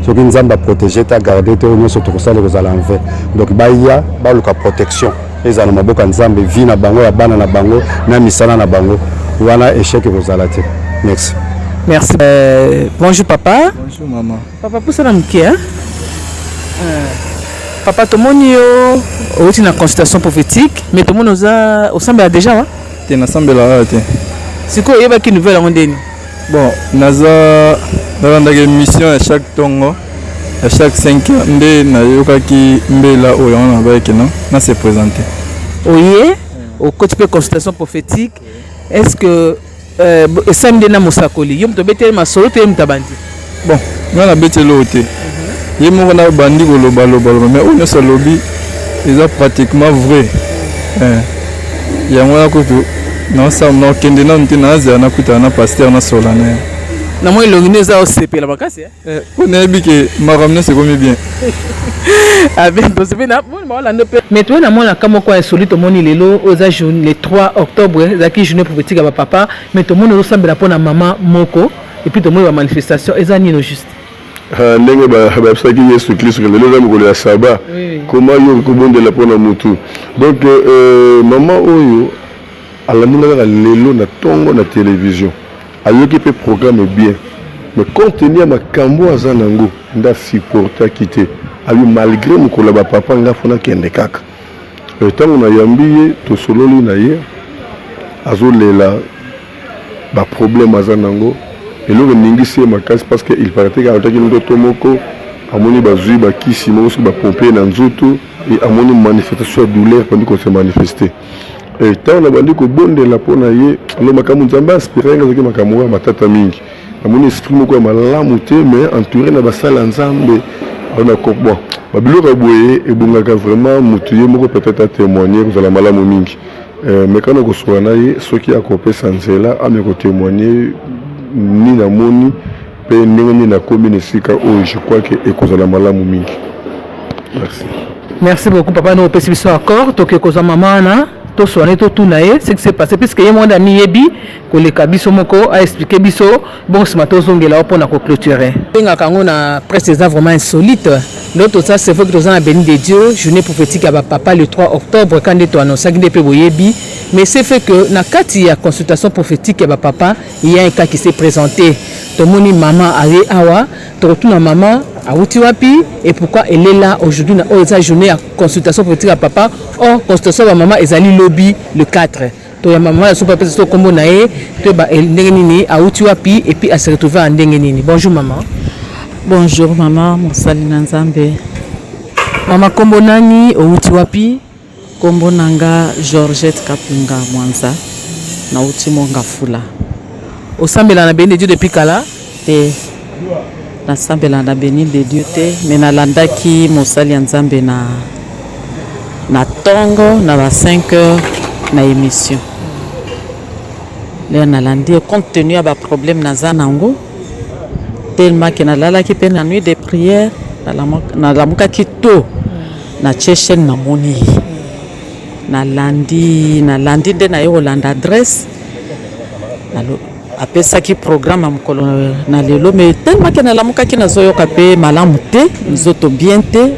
Soki Nzambe aprotéger te, agarder te, oyo nyonso tokosala ekozala en vain. Donc baya baluka protection ezala na maboko ya Nzambe, vie na bango, ya bana na bango, na misala na bango, wana échec ekozala te. Merci. Merci. Bonjour papa. Bonjour maman. Papa, pusana moke, hein? Papa, tomoni yo outi na consultation prophétique, mais tomoni oza osambela déjà wa? Te, nasambelaka te. Sikoyo oyebaki nouvelle yango ndeni? Bon, naza nalandaka émission ya chaque ntongo, ya chaque 5 heures, nde nayokaki mbela oyo yango nabayaki no na se présente. Oye okoti mpe consultation prophétique, est ce que esali nde na mosakoli yo moto obeteli masolo to ye moto abandi? Bon, ngai nabeteli oyo te, ye moko na bandi koloba loba loba, mais oyo nyonso alobi eza pratiquement vrai. Yango wana kutu nakende nanu te, nazela nakutana na pasteur, nasola na ye. Na mwa elongi nde eza osepela makasi. Mpo nayebi ke makambo nyonso ekomi bien. Amen, tosepe na moni baolanda mpe. Mais toye na mwana ka moko insolite. Tomoni lelo oyo eza le 3 octobre, ezalaki journée prophétique ya bapapa, mais tomoni ozosambela mpona mama moko, et puis tomoni bamanifestation. Eza nini juste? Ndenge bayebisaki Yesu Kristo, lelo eza mokolo ya saba, koma yo kobondela mpona motu. Donc mama oyo alandi nga kaka lelo na ntongo na télévision, ayoki mpe programme bien, mais compte tenu ya makambo aza nango nde asupportaki te, abi malgré mokolo ya bapapa, nga fo nakende kaka. Ntango nayambi ye, tosololi na ye, azolela baproblème aza nango. Eloko eningisi ye makasi, parce que il paraît que alotaki ndoto moko, amoni bazwi bakisi moko soki bapompe na nzoto, e amoni manifestation ya douleur bandi kose manifester. Ntango nabandi kobondela mpo na ye, alo makambo Nzambe inspiré nga azalaki makambo ya matata mingi. Namoni esprit moko ya malamu te, mais entouré na basala ya Nzambe. Bon, babiloko ya boye ebongaka vraiment motu ye moko peut-être atémoigner, kozala malamu mingi. Mais kana kosola na ye, soki akopesa nzela ame kotémoigner nini amoni mpe ndenge nini nakomi na esika oyo, je crois que ekozala malamu mingi. Merci. Merci beaucoup papa. No opesi biso accord, toke kozwa mama wana, toswane, totuna ye ce qui s'est passé, puisque ye moko nde amiyebi koleka biso moko, aexpliquer biso. Bongo nsima tozongela o mpona koclôturer. Bengaka yango na presse, eza vraiment insolite. Lelo toza, c'est vrai que toza na Béni de Dieu, journée prophétique ya bapapa le 3 octobre, ka nde toannonsaki nde mpe boyebi, mais c'est fait que na kati ya consultation prophétique ya bapapa, il y a un cas qui s'est présenté. Tomoni mama aye awa, tokotuna mama awuti wapi et pourquoi elle est là aujourd'hui na oyo eza journée ya consultation prophétique ya papa. Or consultation ya bamama ezali lobi le 4. Toyamba mama na so mpe apesa so nkombo na ye, toyeba ndenge nini awuti wapi et puis ase retrouve ya ndenge nini. Bonjour mama. Bonjour mama, mosali na Nzambe. Mama, nkombo nani, owuti wapi? Nkombo na nga Georgette Kapunga Mwanza, nauti Mont Ngafula. Osambela na Béni de Dieu depuis kala? Te, nasambela na Béni de Dieu te, mais nalandaki mosali ya Nzambe na ntongo na ba 5 heures na émission. Lelo nalandi ye, compte tenu ya baproblème naza nango, tellement ke nalalaki mpe na nuit de prière, nalamukaki tôt, natie chaîne, namoni ye, nalandi, nalandi nde naye kolanda adresse. Apesaki programme ya mokolo na lelo, mais tellement ke nalamukaki, nazoyoka mpe malamu te, nzoto bien te,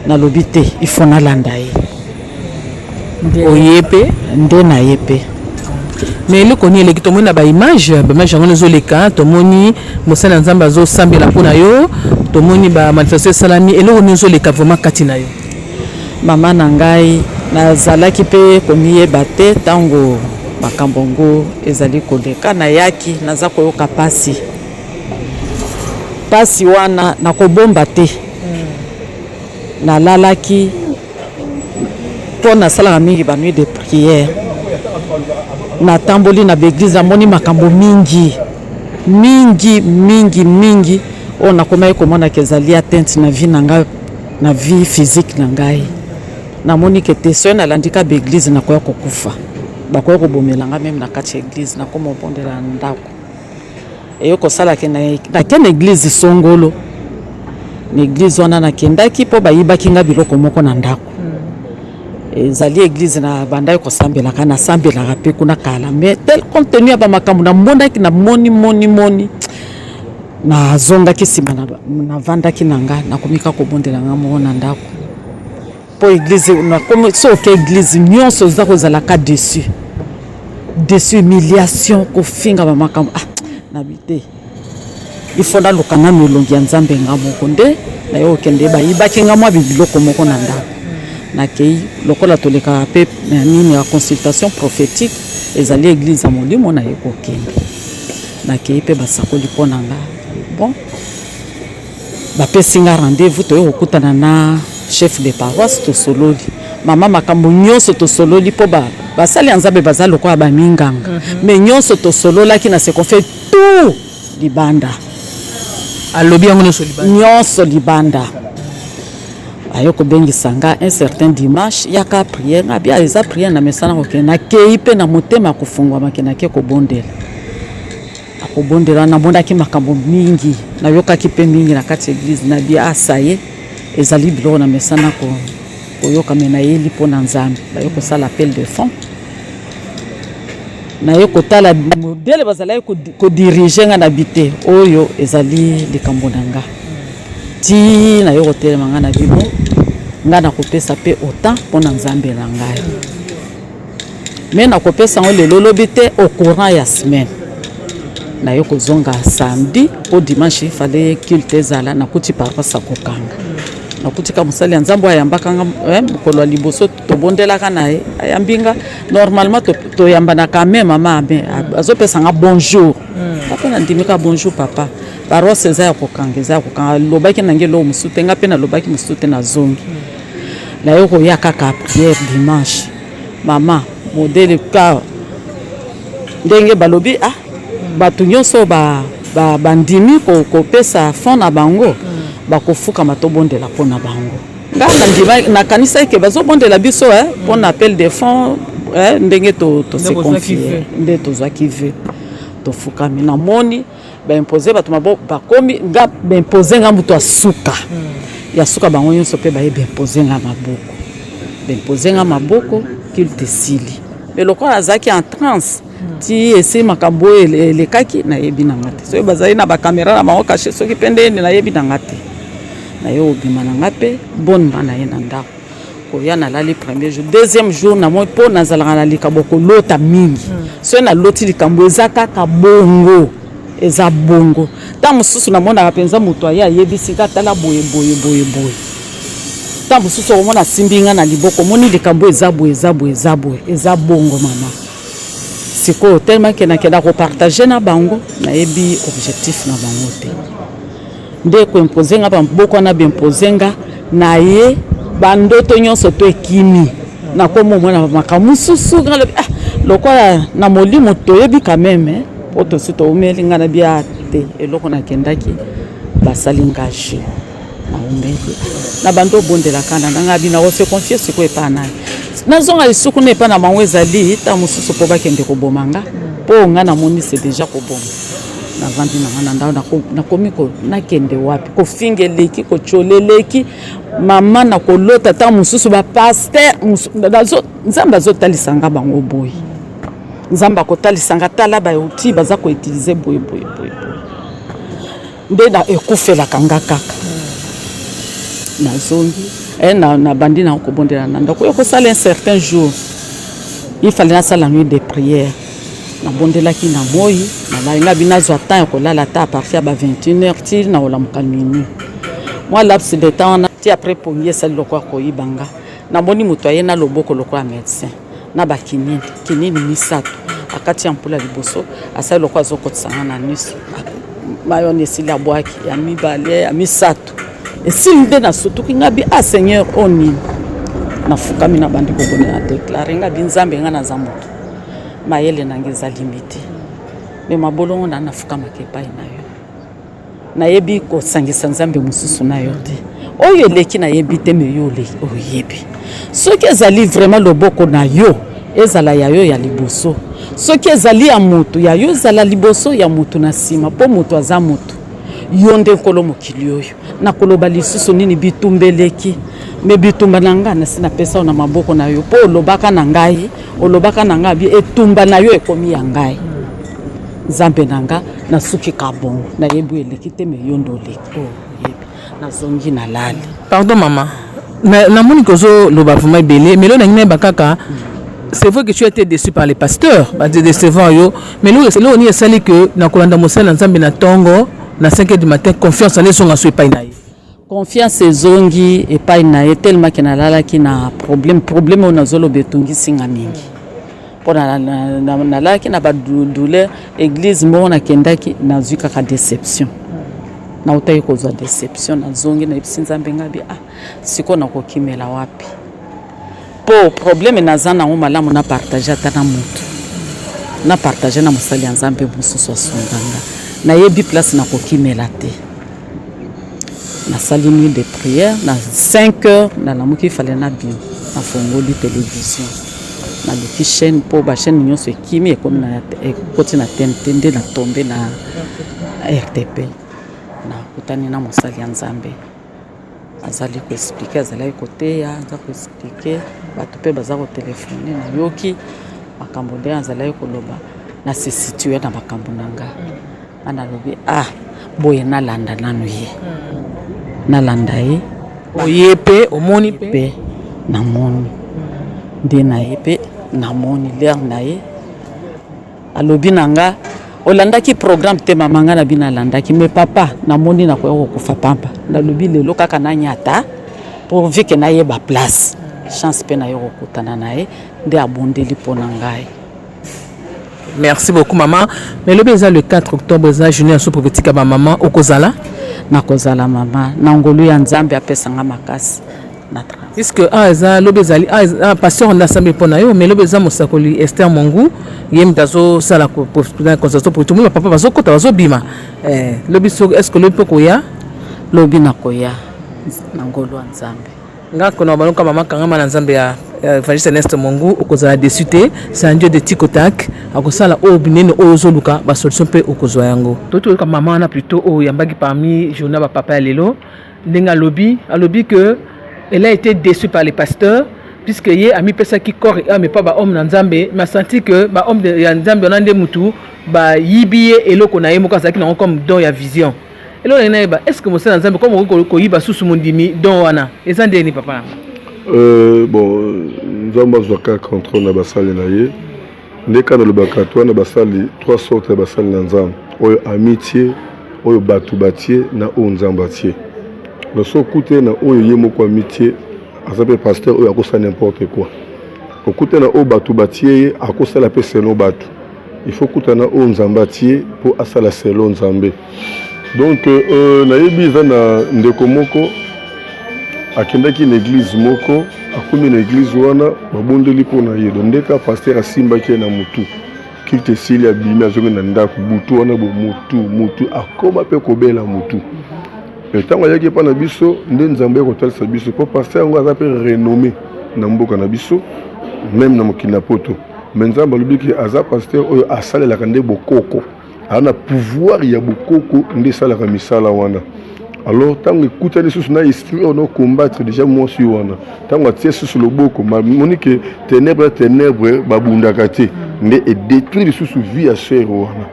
nalobi te, il faut nalanda ye. Oye mpe? Nde na ye mpe. Mais eloko nini eleki? Tomoni na baimage, baimage yango ezoleka, tomoni mosali ya Nzambe azosambela mpo na yo, tomoni bamanifestation esalami. Eloko nini ezoleka vraiment kati na yo? Mama na ngai, nazalaki mpe komiyeba te ntango makambo yango ezali koleka. Nayaki naza koyoka pasi, pasi wana nakobomba te. Nalalaki mpo nasalaka mingi banuit de prière. Natamboli na baeglise, namoni makambo mingi mingi mingi mingi oyo nakomaki komonaka ezali atteinte na vie na ngai, na vie physique na ngai. Namoni ke te, soki nalandi ka baeglise, nakoya kokufa, bakoya kobomela ngai même na kati ya eglise. Nakoma obondela na ndako. Eye kosalaka, nake na eglise songolo. Na eglise wana nakendaki mpo bayibaki nga biloko moko na ndako. Ezali eglise na bandaki kosambelaka, nasambelaka mpe kuna kala, mais tel compte tenu ya bamakambo namonaki, namoni moni moni, nazongaki nsima. Navandaki na nga, nakomi kaka kobondela nga moko na ndako, mpo eglise nakomi soki eglise nyonso eza kozalaka dessus dessus, humiliation, kofinga bamakambo. Ah, nabi te, il faut naluka nanu elongi ya Nzambe nga moko. Nde naye okende, bayibaki nga mwa biloko moko na ndako. Nakei, lokola tolekaka mpe na nini ya consultation prophétique, ezali eglise ya molimo. Naye kokende, nakei mpe basakoli mpo na nga. Bon, bapesi nga rendez-vous, toye kokutana na chef de paroisse, tosololi. Mama, makambo nyonso tosololi, mpo basali ya Nzambe baza lokola baminganga. Mais nyonso tosololaki na se confier tout libanda. Alobi yango nyonso libanda? Nyonso libanda. Aye kobengisa nga un certain dimanche, yaka prière. Nga bia eza prière na mesana kokende. Nakei mpe na motema kofungwama, ke nake kobondela. Akobondela, namonaki makambo mingi, nayokaki mpe mingi na kati ya eglise. Nabi asa ye ezali biloko na mesana koyoka, me nayeli mpo na Nzambe. Baye kosala appel de fonds, naye kotala modèle bazalaki kodiriger nga na bi te, oyo ezali likambo na nga. Ti naye kotelema, nga na bino, nga nakopesa mpe autant mpo na Nzambe na ngai, me nakopesa yango lelo, lobi te, au courant ya semaine. Naye kozonga samedi mpo dimanche fallait culte ezala. Nakuti paroisse akokanga, nakuti ka mosali ya Nzambe oyo ayambaka nga mokolo ya liboso tobondelaka na ye. Ayambi nga normalement, toyambanaka ame mama ame, azopesa nga bonjour. Papa, nandimi ka bonjour papa, paroisse eza ya kokanga, eza ya kokanga. Alobaki na ngai eloko mosusu te, nga mpe nalobaki mosusu te. Nazongi, naye koya kaka prière dimanche. Mama, modèle ka ndenge balobi, ah, bato nyonso bandimi kopesa fond na bango, bakofukama, tobondela mpo na bango. Nga nandima, nakanisaki ke bazobondela biso mpo na appel de fonds ndenge tose confier, nde tozwaki vœu, tofukami. Namoni baimpose bato maboko, bakomi nga baimpose nga moto asuka ya suka, bango nyonso mpe baye baimpose nga maboko, baimpose nga maboko. Culte esili, me lokola azalaki en transe ti esi makambo oyo elekaki, nayebi na nga te soki bazali na bakamera na bango caché, soki mpe ndeni, nayebi na nga te. Naye obima na nga mpe bonnement, naye na ndako. Koya, nalali premier jour, deuxième jour namoi, mpo nazalaka na likambo kolota mingi. Soki naloti likambo, eza kaka bongo, eza bongo. Ntango mosusu namonaka mpenza moto aye, ayebisi nga: tala boye boye boye boye. Ntango mosusu okomona asimbi nga na liboko, omoni likambo eza boye, eza boye, eza boye, eza bongo. Mama, sikoyo tellement ke nakenda kopartager na bango, nayebi objectif na bango te. Nde koimpose nga bamaboko wana, baimpose nga na ye, bandoto nyonso to ekimi. Nakoma omona makambo mosusu. Nga lobi: ah, lokola na molimo toyebi quand même po tosi toumeli. Nga na bia te, eloko nakendaki, basali nga jeu, naumeli na bando obondelaka na nga bina kose confier. Sikoyo epai nani nazonga lisuku na epai na bango? Ezali ntango mosusu mpo bakende koboma nga, mpo nga namoni c'est déjà koboma. Navandi na nga na ndako, nakomi nakende wapi? Kofinga eleki, kotiola eleki. Mama, na kolota ntango mosusu bapaster, Nzambe azotalisa nga bango boye, Nzambe akotalisa nga: tala bauti baza koutiliser boye boye boye boye. Nde na ekufelaka nga kaka. Nazongi, nabandi na kobondela na ndako. Oyo kosala un certain jour, il fallait nasala nuit de prière. Nabondelaki na moi, nalali nga bi nazwa temps ya kolala ata à partir ya ba 21 heures ti na kolamuka minuit. Mwa laps de temps wana ti après pongi esali lokola koyiba nga. Namoni moto aye na loboko lokola medecin na ba kinini, kinini misatu akati ya mpula liboso asali lokola azokotisa nga na anus. Mayi wana esili abwaki ya mibale ya misato esili nde nasutuki nga bi ah Seigneur oyo nini? Nafukami nabandi kobondela na deklare nga bi Nzambe nga naza moto mayele na nga eza limite me mabolongo na nafukamaka epai na yo nayebi kosangisa nzambe mosusu na yo te oyo eleki nayebi te me yo oyebi soki ezali vraiment loboko na yo ezala ya yo ya liboso soki ezali ya moto ya yo ezala liboso ya moto na nsima mpo moto aza moto yo nde nkolo mokili oyo nakoloba lisusu nini bitumba eleki me bitumba na ngai nasi napesa yo na maboko na yo mpo olobaka na ngai olobaka na ngai bi etumba na yo ekomi ya ngai nzambe na nga nasuki ka bongo nayebi eleki te me yo nde oleki oyebi nazongi nalali pardon mama namoni kozoloba vraiment ebele mais lelo nangi nayeba kaka c'est vrai que tu as été déçu par les pasteurs badécevant yo mais eloko nini esali que na kolanda mosali na nzambe na ntongo na 5 heures du matin confiance wana ezonga so epai na ye confiance ezongi epai na ye tellement ke nalalaki na problème problème oyo nazoloba etungisi nga mingi mpo nalalaki na badouleur église moko nakendaki nazwi kaka déception nautaki kozwa déception nazongi nayebisi nzambe ngabi ah sikoyo nakokimela wapi Po problème naza nango malamu na partage ata na mutu na partage na mosali ya nzambe mosusu asunga nga nayebi place na kokimela te nasali nuit de prière na 5 heures nalamuki fale na bima nafongoli télévision naluki chaîne mpo ba chaîne nyonso ekimi ekomi na ekoti na TNT nde na tombe na RTP nakutani na mosali ya nzambe Azali ko expliquer, azalaki koteya, aza ko expliquer, bato mpe baza ko telephone, nayoki makambo ndenge azalaki koloba, na se situer na makambo na nga. Nga nalobi ah boye nalanda nanu ye, nalanda ye. Oye mpe omoni mpe namoni nde na ye mpe namoni l'heure na ye Alobi na nga olandaki programme te mama nga na bino alandaki mais papa namoni nakoya kokufa pamba nalobi lelo kaka nanyata pourvu ke nayeba place chance mpe naye kokutana na ye nde abondeli mpo na ngai. Merci beaucoup maman. Mais lobi eza le 4 octobre eza journée ya sous prophétique ya ba maman okozala? Nakozala mama na ngolu ya Nzambe apesa nga makasi. na puisque awa eza lobi ezali ah, pasteur nde asambi mpo na yo mais lobi eza mosakoli Esther Mongu ye moto azosala consultation pour tout papa bazokota bazobima eh, lobi so est ce que lobi mpe koya lobi nakoya na ngolu ya Nzambe nga kona baloka mama kangama na Nzambe ya Evangeliste Ernest Mongu okozala déçu te c'est un Dieu de tic au tac akosala oyo binene oyo ozoluka ba solution mpe okozwa yango totoyoka mama wana plutôt oyo oyambaki parmi journée ya bapapa ya lelo Ndenge alobi, alobi que elle a été déçue par les pasteurs puisque ye amipesaki corps et âme epa ba hommes na Nzambe, mais a senti que ba hommes ya Nzambe wana nde mutu bayibi ye eloko na ye moko azalaki nango comme don ya vision. Eloko nalingi nayeba, est ce que mosali na Nzambe comme okoki koyiba susu mondimi don wana eza nde nini papa na nga? Euh, bon, Nzambe azwa kaka contrôle na basali na ye. Nde kaka nalobaka toa na basali trois sortes ya basali na Nzambe, oyo amitie, oyo batu batie na oyo Nzambe atie. Donc soki okute na oyo ye moko amitie, aza pe pasteur oyo akosala n'importe quoi. Okute na oyo batu batie ye, akosala pe selon batu. Il faut okuta na oyo Nzambe atie po asala selon Nzambe. Donc euh, nayebi eza na ndeko moko akendaki na eglise moko, akomi na eglise wana babondeli mpo na ye, donc ndeka pasteur asimbaki ye na mutu, culte esili abimi azongi na ndako, butu wana bo mutu mutu akoma mpe kobela mutu. Ntango ayaki epai na biso nde Nzambe akotalisa biso mpo pasteur yango aza mpe renommé na mboka na biso meme na mokili na poto, mais Nzambe alobi ke aza pasteur oyo asalelaka nde bokoko aza na pouvoir ya bokoko nde esalaka misala wana alors ntango ekutani lisusu na esprit oyo no combattre déjà mwasi wana ntango atie susu loboko mamoni ke ténèbre na ténèbre babundaka te nde edétruire lisusu vie ya sœur wana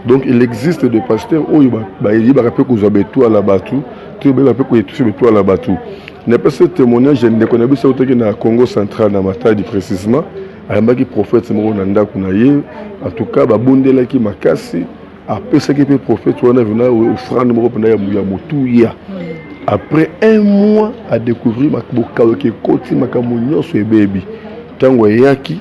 donc il existe des pasteurs oyo bayebaka mpe kozwa baetoile ya bato to bayebaka mpe koetouche baetoile ya bato napesi témoignage ya ndeko na biso autaki na congo central na matadi précisement. Ayambaki prophète moko na ndako na ye. En tout cas, babondelaki makasi. Apesaki mpe prophète wana vena offrande moko mpenza ya motuya. Après un mois, a découvrir bokaweke ekoti, makambo nyonso ebebi. Ntango ayaki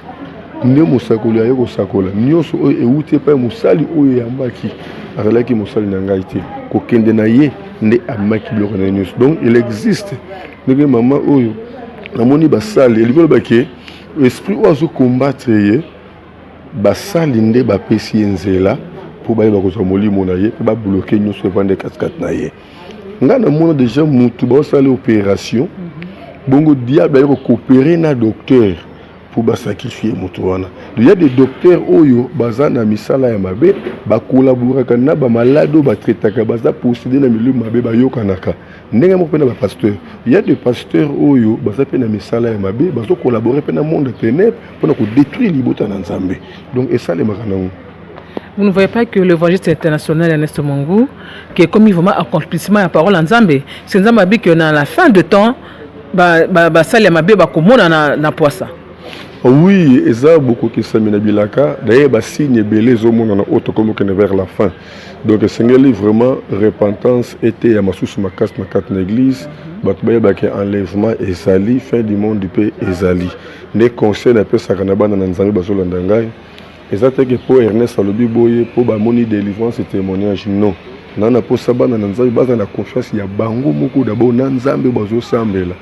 nde mosakoli aye kosakola nyonso oyo ewuti epai mosali oyo eyambaki, azalaki mosali na ngai te. Kokende na ye nde amemaki biloko na ye nyonso. Donc il existe ndenge mama oyo namoni basali, elingi oloba ke esprit oyo azokombattre ye, basali nde bapesi ye nzela mpo bayeba kozwa molimo na ye mpe babloke nyonso evande katikati na ye. Ngai namona deja mutu baosala opération, bongo diable aye kokopere na docteur mpo basakrifie moto wana. Il y a des docteurs oyo baza na misala ya mabe, bakolaboraka na bamalade oyo batraitaka, baza possédé na milimo mabe, bayokanaka ndenge moko mpe na bapasteur. Il y a des pasteurs oyo baza mpe na misala ya mabe, bazokolabore mpe na monde ya ténèbre mpona kodétruire libota na Nzambe. Donc esalemaka nango. Vous ne voyez pas que l'évangile international Ernest Mongu, qui est comme vraiment accomplissement ya parole ya Nzambe? C'est Nzambe abi que na la fin de temps basali ya mabe bakomona na poisa. Oui, eza bokokisami na bilaka. D'ailleurs, basigne ebele ezomonana oyo tokomi okende vers la fin. Donc esengeli vraiment repentance ete ya masusu makasi na kati na église, bato bayebaki enlèvement ezali, fin du monde mpe ezali. Nde conseil napesaka na bana na Nzambe bazolanda ngai, eza teke mpo Ernest alobi boye mpo bamoni délivrance et témoignage, non. Na mposa bana na Nzambe baza na confiance ya bango moko d'abord na Nzambe bazosambela,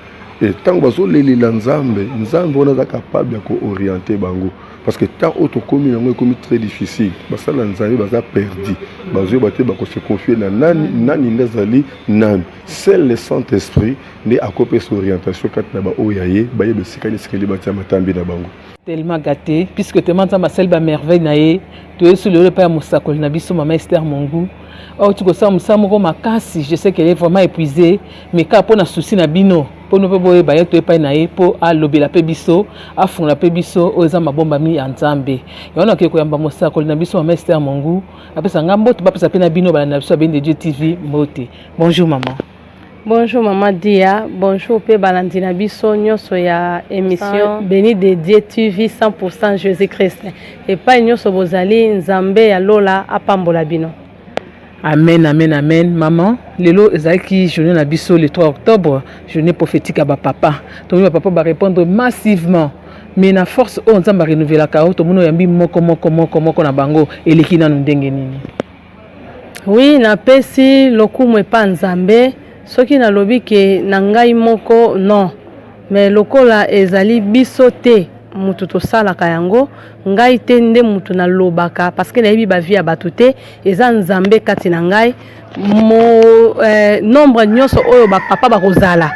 e ntango bazolelela Nzambe, Nzambe wana aza capable ya koorienter bango, parce que temps oyo tokomi yango ekomi très difficile. Basala Nzambe baza perdu, bazoyeba te bakose confier na nani, nani nde azali nani. Seul le Saint Esprit nde akopesa orientation kati na baoyo ya ye, bayeba esika nini esikeli batia matambi na bango. Tellement gâté puisque tellement Nzambe asali bamerveille na ye. Toyesu lelo epai ya mosakoli na biso, mama Esther Mongu, auti kosala mosala moko makasi. Je sais qu'elle est vraiment épuisée, mais kaka mpo na souci na bino, mpo mpe boyeba ye, to epai na ye mpo alobela mpe biso, afungola mpe biso oyo eza mabombami ya Nzambe. Yango nakei koyamba mosakoli na biso, mama Esther Mongu. Apesa nga mbote, bapesa mpe na bino balanda na biso ya Beni de Dieu TV mbote. Bonjour maman. Bonjour maman Dia, bonjour pe balandi na biso nyonso ya émission Béni de Dieu TV 100% Jésus-Christ. Epai nyonso bozali, Nzambe ya lola apambola bino. Amen, amen, amen. Maman, lelo ezalaki journée na biso le 3 octobre, journée prophétique ya bapapa. Tomoni bapapa barépondre massivement. Mais na force oyo Nzambe arenouvelaka oyo, tomoni oyambi moko moko moko moko na bango, eleki nanu ndenge nini? Oui, napesi lokumu epa Nzambe. Soki nalobi ke na ngai moko, non. Mais lokola ezali biso te mutu tosalaka yango, ngai te nde mutu nalobaka, parce que nayebi bavie ya bato te, eza Nzambe kati na ngai. Mo nombre nyonso oyo bapapa bakozala,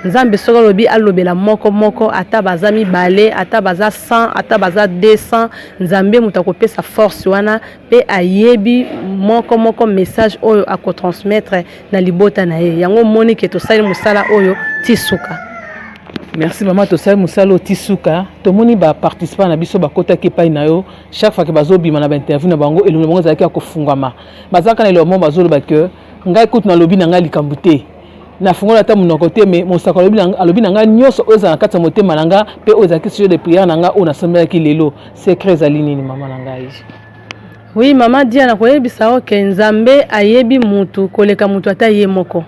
Nzambe soki alobi alobela moko moko, ata baza mibale, ata baza 100, ata baza 200, Nzambe moto akopesa force wana mpe ayebi moko moko message oyo akotransmettre na libota na ye. Yango omoni ke tosali mosala oyo ti suka. Merci mama, tosali mosala oyo ti suka. Tomoni baparticipant na biso bakotaki epai na yo, chaque fois ke bazobima na bainterview na bango, elongi na bango ezalaki ya kofungwama. Bazalaka na eloko moko bazoloba ke ngai kutu nalobi na ngai likambo te, nafungola ata monoko te, mais mosako alobi na ngai nyonso oyo ezala na kati ya motema na ngai mpe oyo ezalaki sujet de prière na ngai oyo nasombelaki lelo. Secret ezali nini, mama na ngai? Oui mama Dia, nakoyebisa yo ke Nzambe ayebi mutu koleka mutu ata ye moko.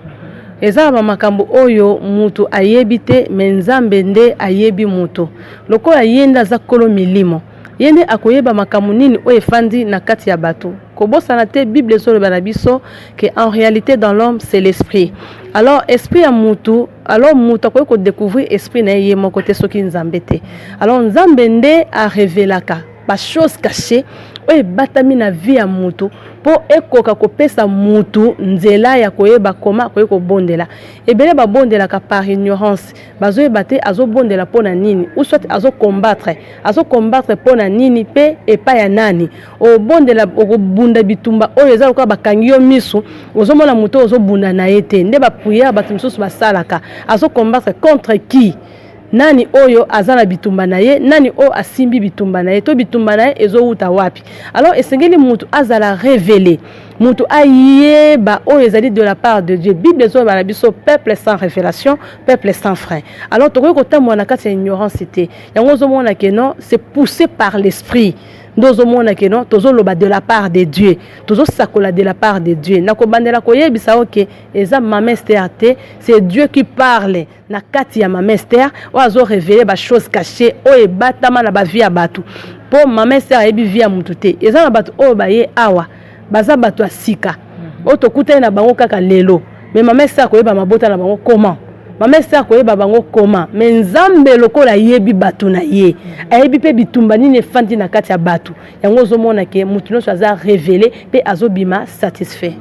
Eza na bamakambo oyo mutu ayebi te, mais Nzambe nde ayebi mutu. Lokola ye nde aza kolo milimo, ye nde akoyeba makambo nini oyo efandi na kati ya bato. Kobosana te, Bible ezoloba na biso ke en réalité dans l'homme c'est l'esprit. Alors esprit ya mutu, alors mutu akoki kodécouvrir esprit na ye ye moko te soki Nzambe te. Alors Nzambe nde arevelaka bachose cachée oyo ebatami na vie ya mutu mpo ekoka kopesa mutu nzela ya koyeba koma akoki kobondela. Ebele babondelaka par ignorance, bazoyeba te azobondela mpo na nini, ou soit azocombattre, azocombattre mpo na nini mpe epai ya nani. Obondela, okobunda bitumba oyo eza lokola bakangi yo misu, ozomona moto oyo ozobunda na ye te. Nde baprière bato mosusu basalaka, azocombattre contre qui? Nani oyo aza na bitumba na ye? Nani oyo asimbi bitumba na ye? To bitumba na ye ezowuta wapi? Alors esengeli mutu azala révélé. Moto ayeba oyo ezali de la part de Dieu. Bible ezoloba na biso peuple sans révélation, peuple sans frein. Alors tokoki kotambola na kati ya ignorance te. Yango ozomona ke non, c'est poussé par l'esprit. Nde ozomona ke non, tozoloba de la part de Dieu, tozosakola de la part de Dieu. Nakobandela koyebisa yo ke eza Mama Esther te, c'est Dieu qui parle na kati ya Mama Esther, oyo azo révéler ba choses cachées oyo ebatama na ba vie ya bato. Po Mama Esther ayebi vie ya mutu te. Eza na bato oyo baye awa baza bato ya sika oyo tokutani na bango kaka lelo, mais Mama Esther akoyeba mabota na bango comment? Mama Esther akoyeba bango comment? Mais Nzambe lokola ayebi bato na ye, ayebi mpe bitumba nini efandi na kati ya bato. Yango ozomona ke motu nyonso aza révélé mpe azobima satisfait.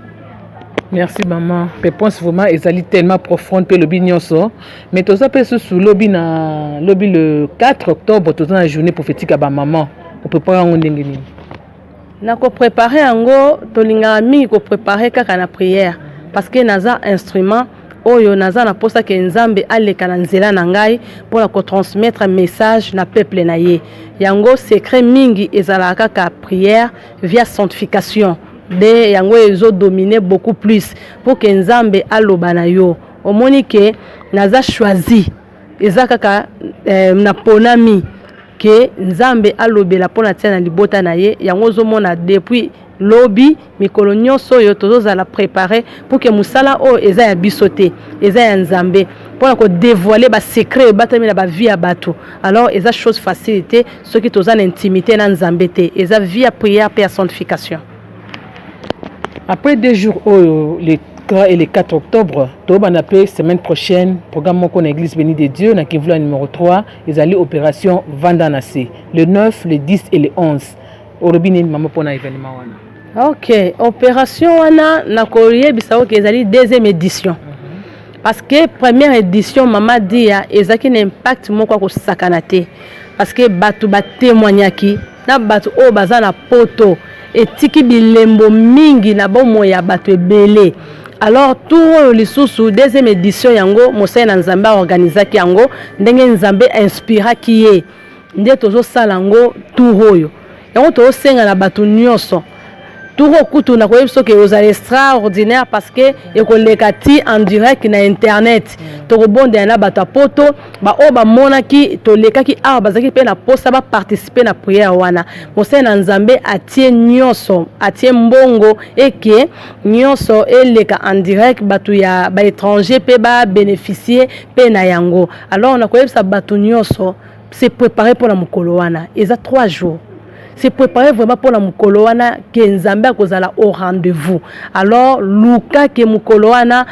Merci maman, réponse vraiment ezali tellement profonde mpe lobi nyonso. Mais toza mpe susu lobi na lobi le 4 octobre, toza na journée prophétique ya bamama. Oprépare yango ndenge nini? Na koprépare yango, tolingaka mingi koprépare kaka na prière, parce que naza instrument oyo naza na mposa ke Nzambe aleka na nzela na ngai mpona kotransmettre message na peuple na ye. Yango secret mingi ezalaka kaka prière via sanctification de yango ezodomine beaucoup plus pour ke Nzambe aloba na yo. Omoni ke naza choisi, eza kaka naponami ke Nzambe alobela mpona tia na libota na ye. Yango ozomona depuis lobi, mikolo nyonso oyo tozozala préparé pour ke mosala oyo eza ya biso te, eza ya Nzambe, mpona kodévoile basecret ebatami na bavie ya bato. Alors eza chose facile te soki toza na intimité na Nzambe te. Eza vie ya prière mpe ya sanctification. Après 2 jours oyo, le 3 et le 4 octobre, tobanda mpe semaine prochaine programme moko na Église Bénie de Dieu na Kimvula numéro 3, ezali opération Vanda na se, le 9, le 10 et le 11. Olobi nini mama mpona événement wana? Ok, opération wana nakoyebisa oke ezali deuxième édition, parce que première édition Mama Dia ezalaki na impact moko ya kosakana te, parce que bato batémoignaki na bato oyo baza na poto, etiki bilembo mingi na bomoi ya bato ebele. Alors tour oyo lisusu, deuxième édition yango, mosali na Nzambe aorganizaki yango ndenge Nzambe inspiraki ye. Nde tozosala yango tour oyo. Yango tozosenga na bato nyonso, tour oyo kutu nakoyebi soki ozala extraordinaire, parce que ekoleka ti en direct na internet. Tokobondela na bato ya poto, baoyo bamonaki tolekaki awa, bazalaki mpe na posa baparticipe na prière wana. Mosali na Nzambe atie nyonso, atie mbongo eke nyonso eleka en direct, bato ya baétranger mpe babénéficie mpe na yango. Alors nakoyebisa bato nyonso, se préparer mpona mokolo wana. Eza 3 jours, se préparer vraiment mpona mokolo wana ke Nzambe akozala au rendez-vous. Alors luka ke mokolo wana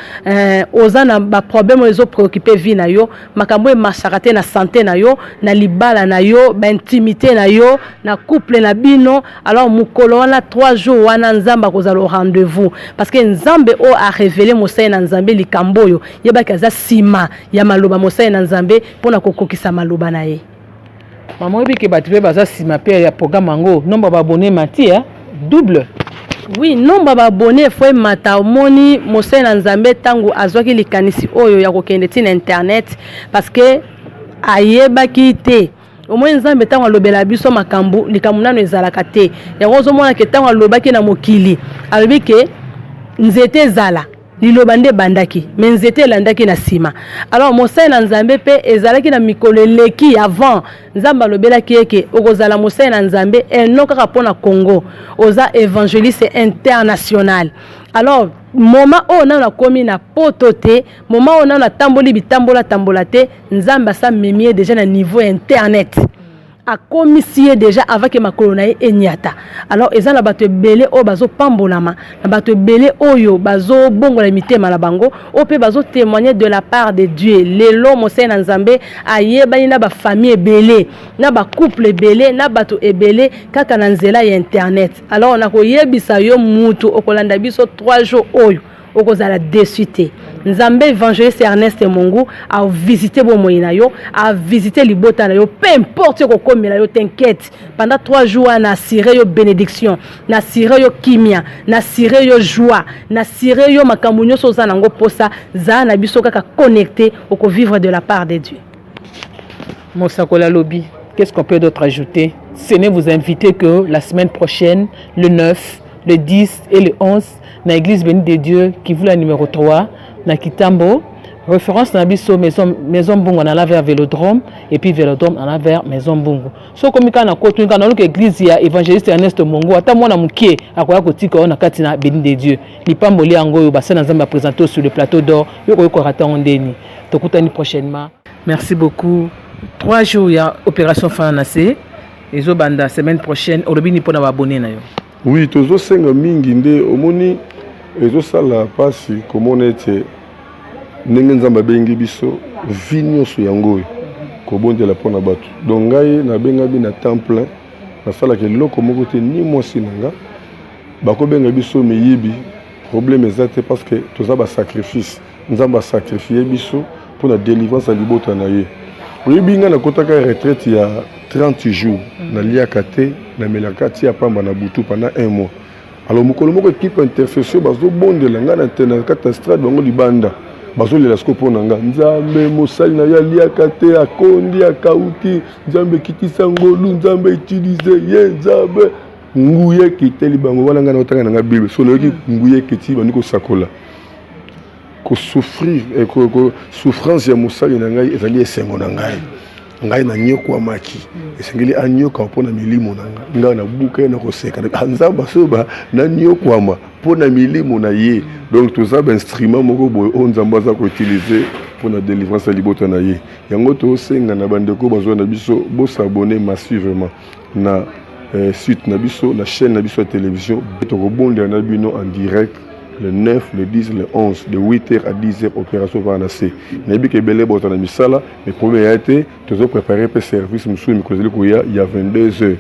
oza na baproblème oyo ezopréoccupe vie na yo, makambo emarchaka te na santé na yo, na libala na yo, baintimité na yo, na couple na bino. Alors mokolo wana, 3 jours wana, Nzambe akozala au rendez-vous, parce que Nzambe oyo arévélé mosali na Nzambe likambo oyo, yebaki aza nsima ya maloba mosali na Nzambe mpona kokokisa maloba na ye. Mama, oyebi ke bato mpe baza nsima mpe ya programme yango, nombre baabonné mati double. Oui, nombre baabonné efo emata. Omoni mosali na Nzambe ntango azwaki likanisi oyo ya kokende ntina internet, parce que ayebaki te. Omoni Nzambe ntango alobela biso makambo, likambo nano ezalaka te. Yango ozomona ke ntango alobaki na mokili, alobi ke nzete ezala, liloba nde ebandaki, me nzete elandaki na nsima. Alors mosali na Nzambe mpe ezalaki na mikolo eleki avant, Nzambe alobelaki eke okozala mosali na Nzambe eno kaka mpo na Congo, oza évangéliste international. Alors moment oyo nano akomi na poto te, moment oyo nano atamboli bitambola tambola te, Nzambe asamemi ye déjà na niveau ya internet, akomisi ye déjà avant ke makolo na ye eniata. Alors eza na bato ebele oyo bazopambolama, na bato ebele oyo bazobongola mitema na bango, oyo mpe bazotémoigne de la part de Dieu. Lelo mosali na Nzambe ayebani na bafamille ebele, na bacouple ebele, na bato ebele kaka na nzela ya internet. Alors nakoyebisa yo, mutu okolanda biso 3 jours oyo, okozala déçu te. Nzambe évangéliste Ernest Mongu avisite bomoi na yo, avisite libota na yo, peu importe ekokomela yo, t'inquiète, pendant 3 jours wana assuré yo bénédiction, na assuré yo kimia, na assuré yo joie, na assuré yo makambo nyonso oza nango mposa. Zala na biso kaka connecté, okovivre de la part de Dieu. Mosakoli alobi, qu'est-ce qu'on peut d'autre ajouter? Ce n'est vous inviter que la semaine prochaine, le 9, le 10 et le 11 na église bénie de Dieu Kivula numéro 3 na Kitambo. Référence na biso maison, maison Mbungu na vers Vélodrome et puis Vélodrome na vers maison Mbungu. So komi kaka na kotuni kaka naluka église ya évangéliste Ernest Mongo, ata mwana moke akoya kotika yo na kati na béni de Dieu. Lipamboli yango oyo basali na Nzambe aprésente sur le plateau d'or, yo koki korata yango ndeni. Tokutani prochainement. Merci beaucoup. 3 jours ya opération Fana na se ezobanda semaine prochaine. Olobi nini mpona baabonnés na yo? Oui, tozosenga mingi nde omoni ezosala mpasi komona ete ndenge Nzambe abengi biso vie nyonso yango oyo kobondela mpona bato. Donc ngai nabengami na temps plein, nasalaka eloko moko te, ni mwasi na nga. Bakobenga biso miyibi, problème eza te, parce que toza basacrifice. Nzambe asacrifie biso mpona délivrance ya libota na ye. Oyebi, ngai nakotaka retraite ya 30 jours, naliaka te, namelaka ti ya pamba na butu pendant un mois. Alors mokolo moko, équipe intercession bazobondela, ngai na kati ya strade, bango libanda bazolela. Siko mpo na nga, Nzambe, mosali na yo aliaka te, akondi, akauki. Nzambe, ekitisa ngolu. Nzambe, utilise ye. Nzambe, nguya ekiteli bango wana. Ngai naotanga na nga Bible, so nayoki nguya ekiti, bandi kosakola kosouffrir. Souffrance ya mosali na ngai ezali esengo na ngai. Ngai nanyokwamaki, esengeli anyokwama mpo na milimo na ngai. Ngai nabuka ye na koseka. Nzambe asoba nanyokwama mpo na milimo na ye. Donc toza bainstrument moko boye oyo Nzambe aza koutiliser mpo na délivrance ya libota na ye. Yango tosenga na bandeko bazwa na biso, bos'abonner massivement na site na biso, na chaîne na biso ya télévision. Tokobondela na bino en direct le 9, le 10, le 11, de 8h à 10h, opération Vana na se. Nayebi ke ebele bota na misala, mais problème eya te. Tozoprépare mpe service mosusu mikolo ezali koya ya 22h,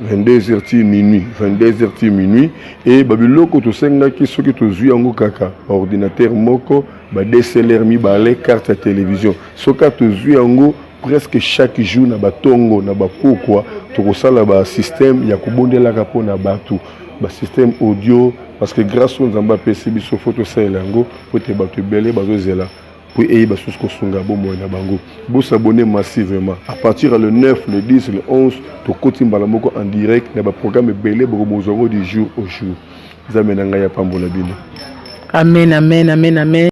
22h ti minuit, 22h ti minuit. E babiloko tosengaki, soki tozwi yango kaka, baordinateur moko, ba DSLR mibale, carte ya télévision, soki tozwi yango, presque chaque jour na batongo na bapokwa tokosala basystème ya kobondelaka mpona bato, basystème audio, parce que grâce oyo Nzambe apesi biso, faut tosalela yango po ete bato ebele bazozela po eyeba susu kosunga bomoi na bango. Bos'abonner massivement. À partir ya le 9, le 10, le 11, tokoti mbala moko en direct na baprogramme ebele. Bokomozwa yango du jour au jour. Nzambe na ngai apambola bino. Amen, amen, amen, amen.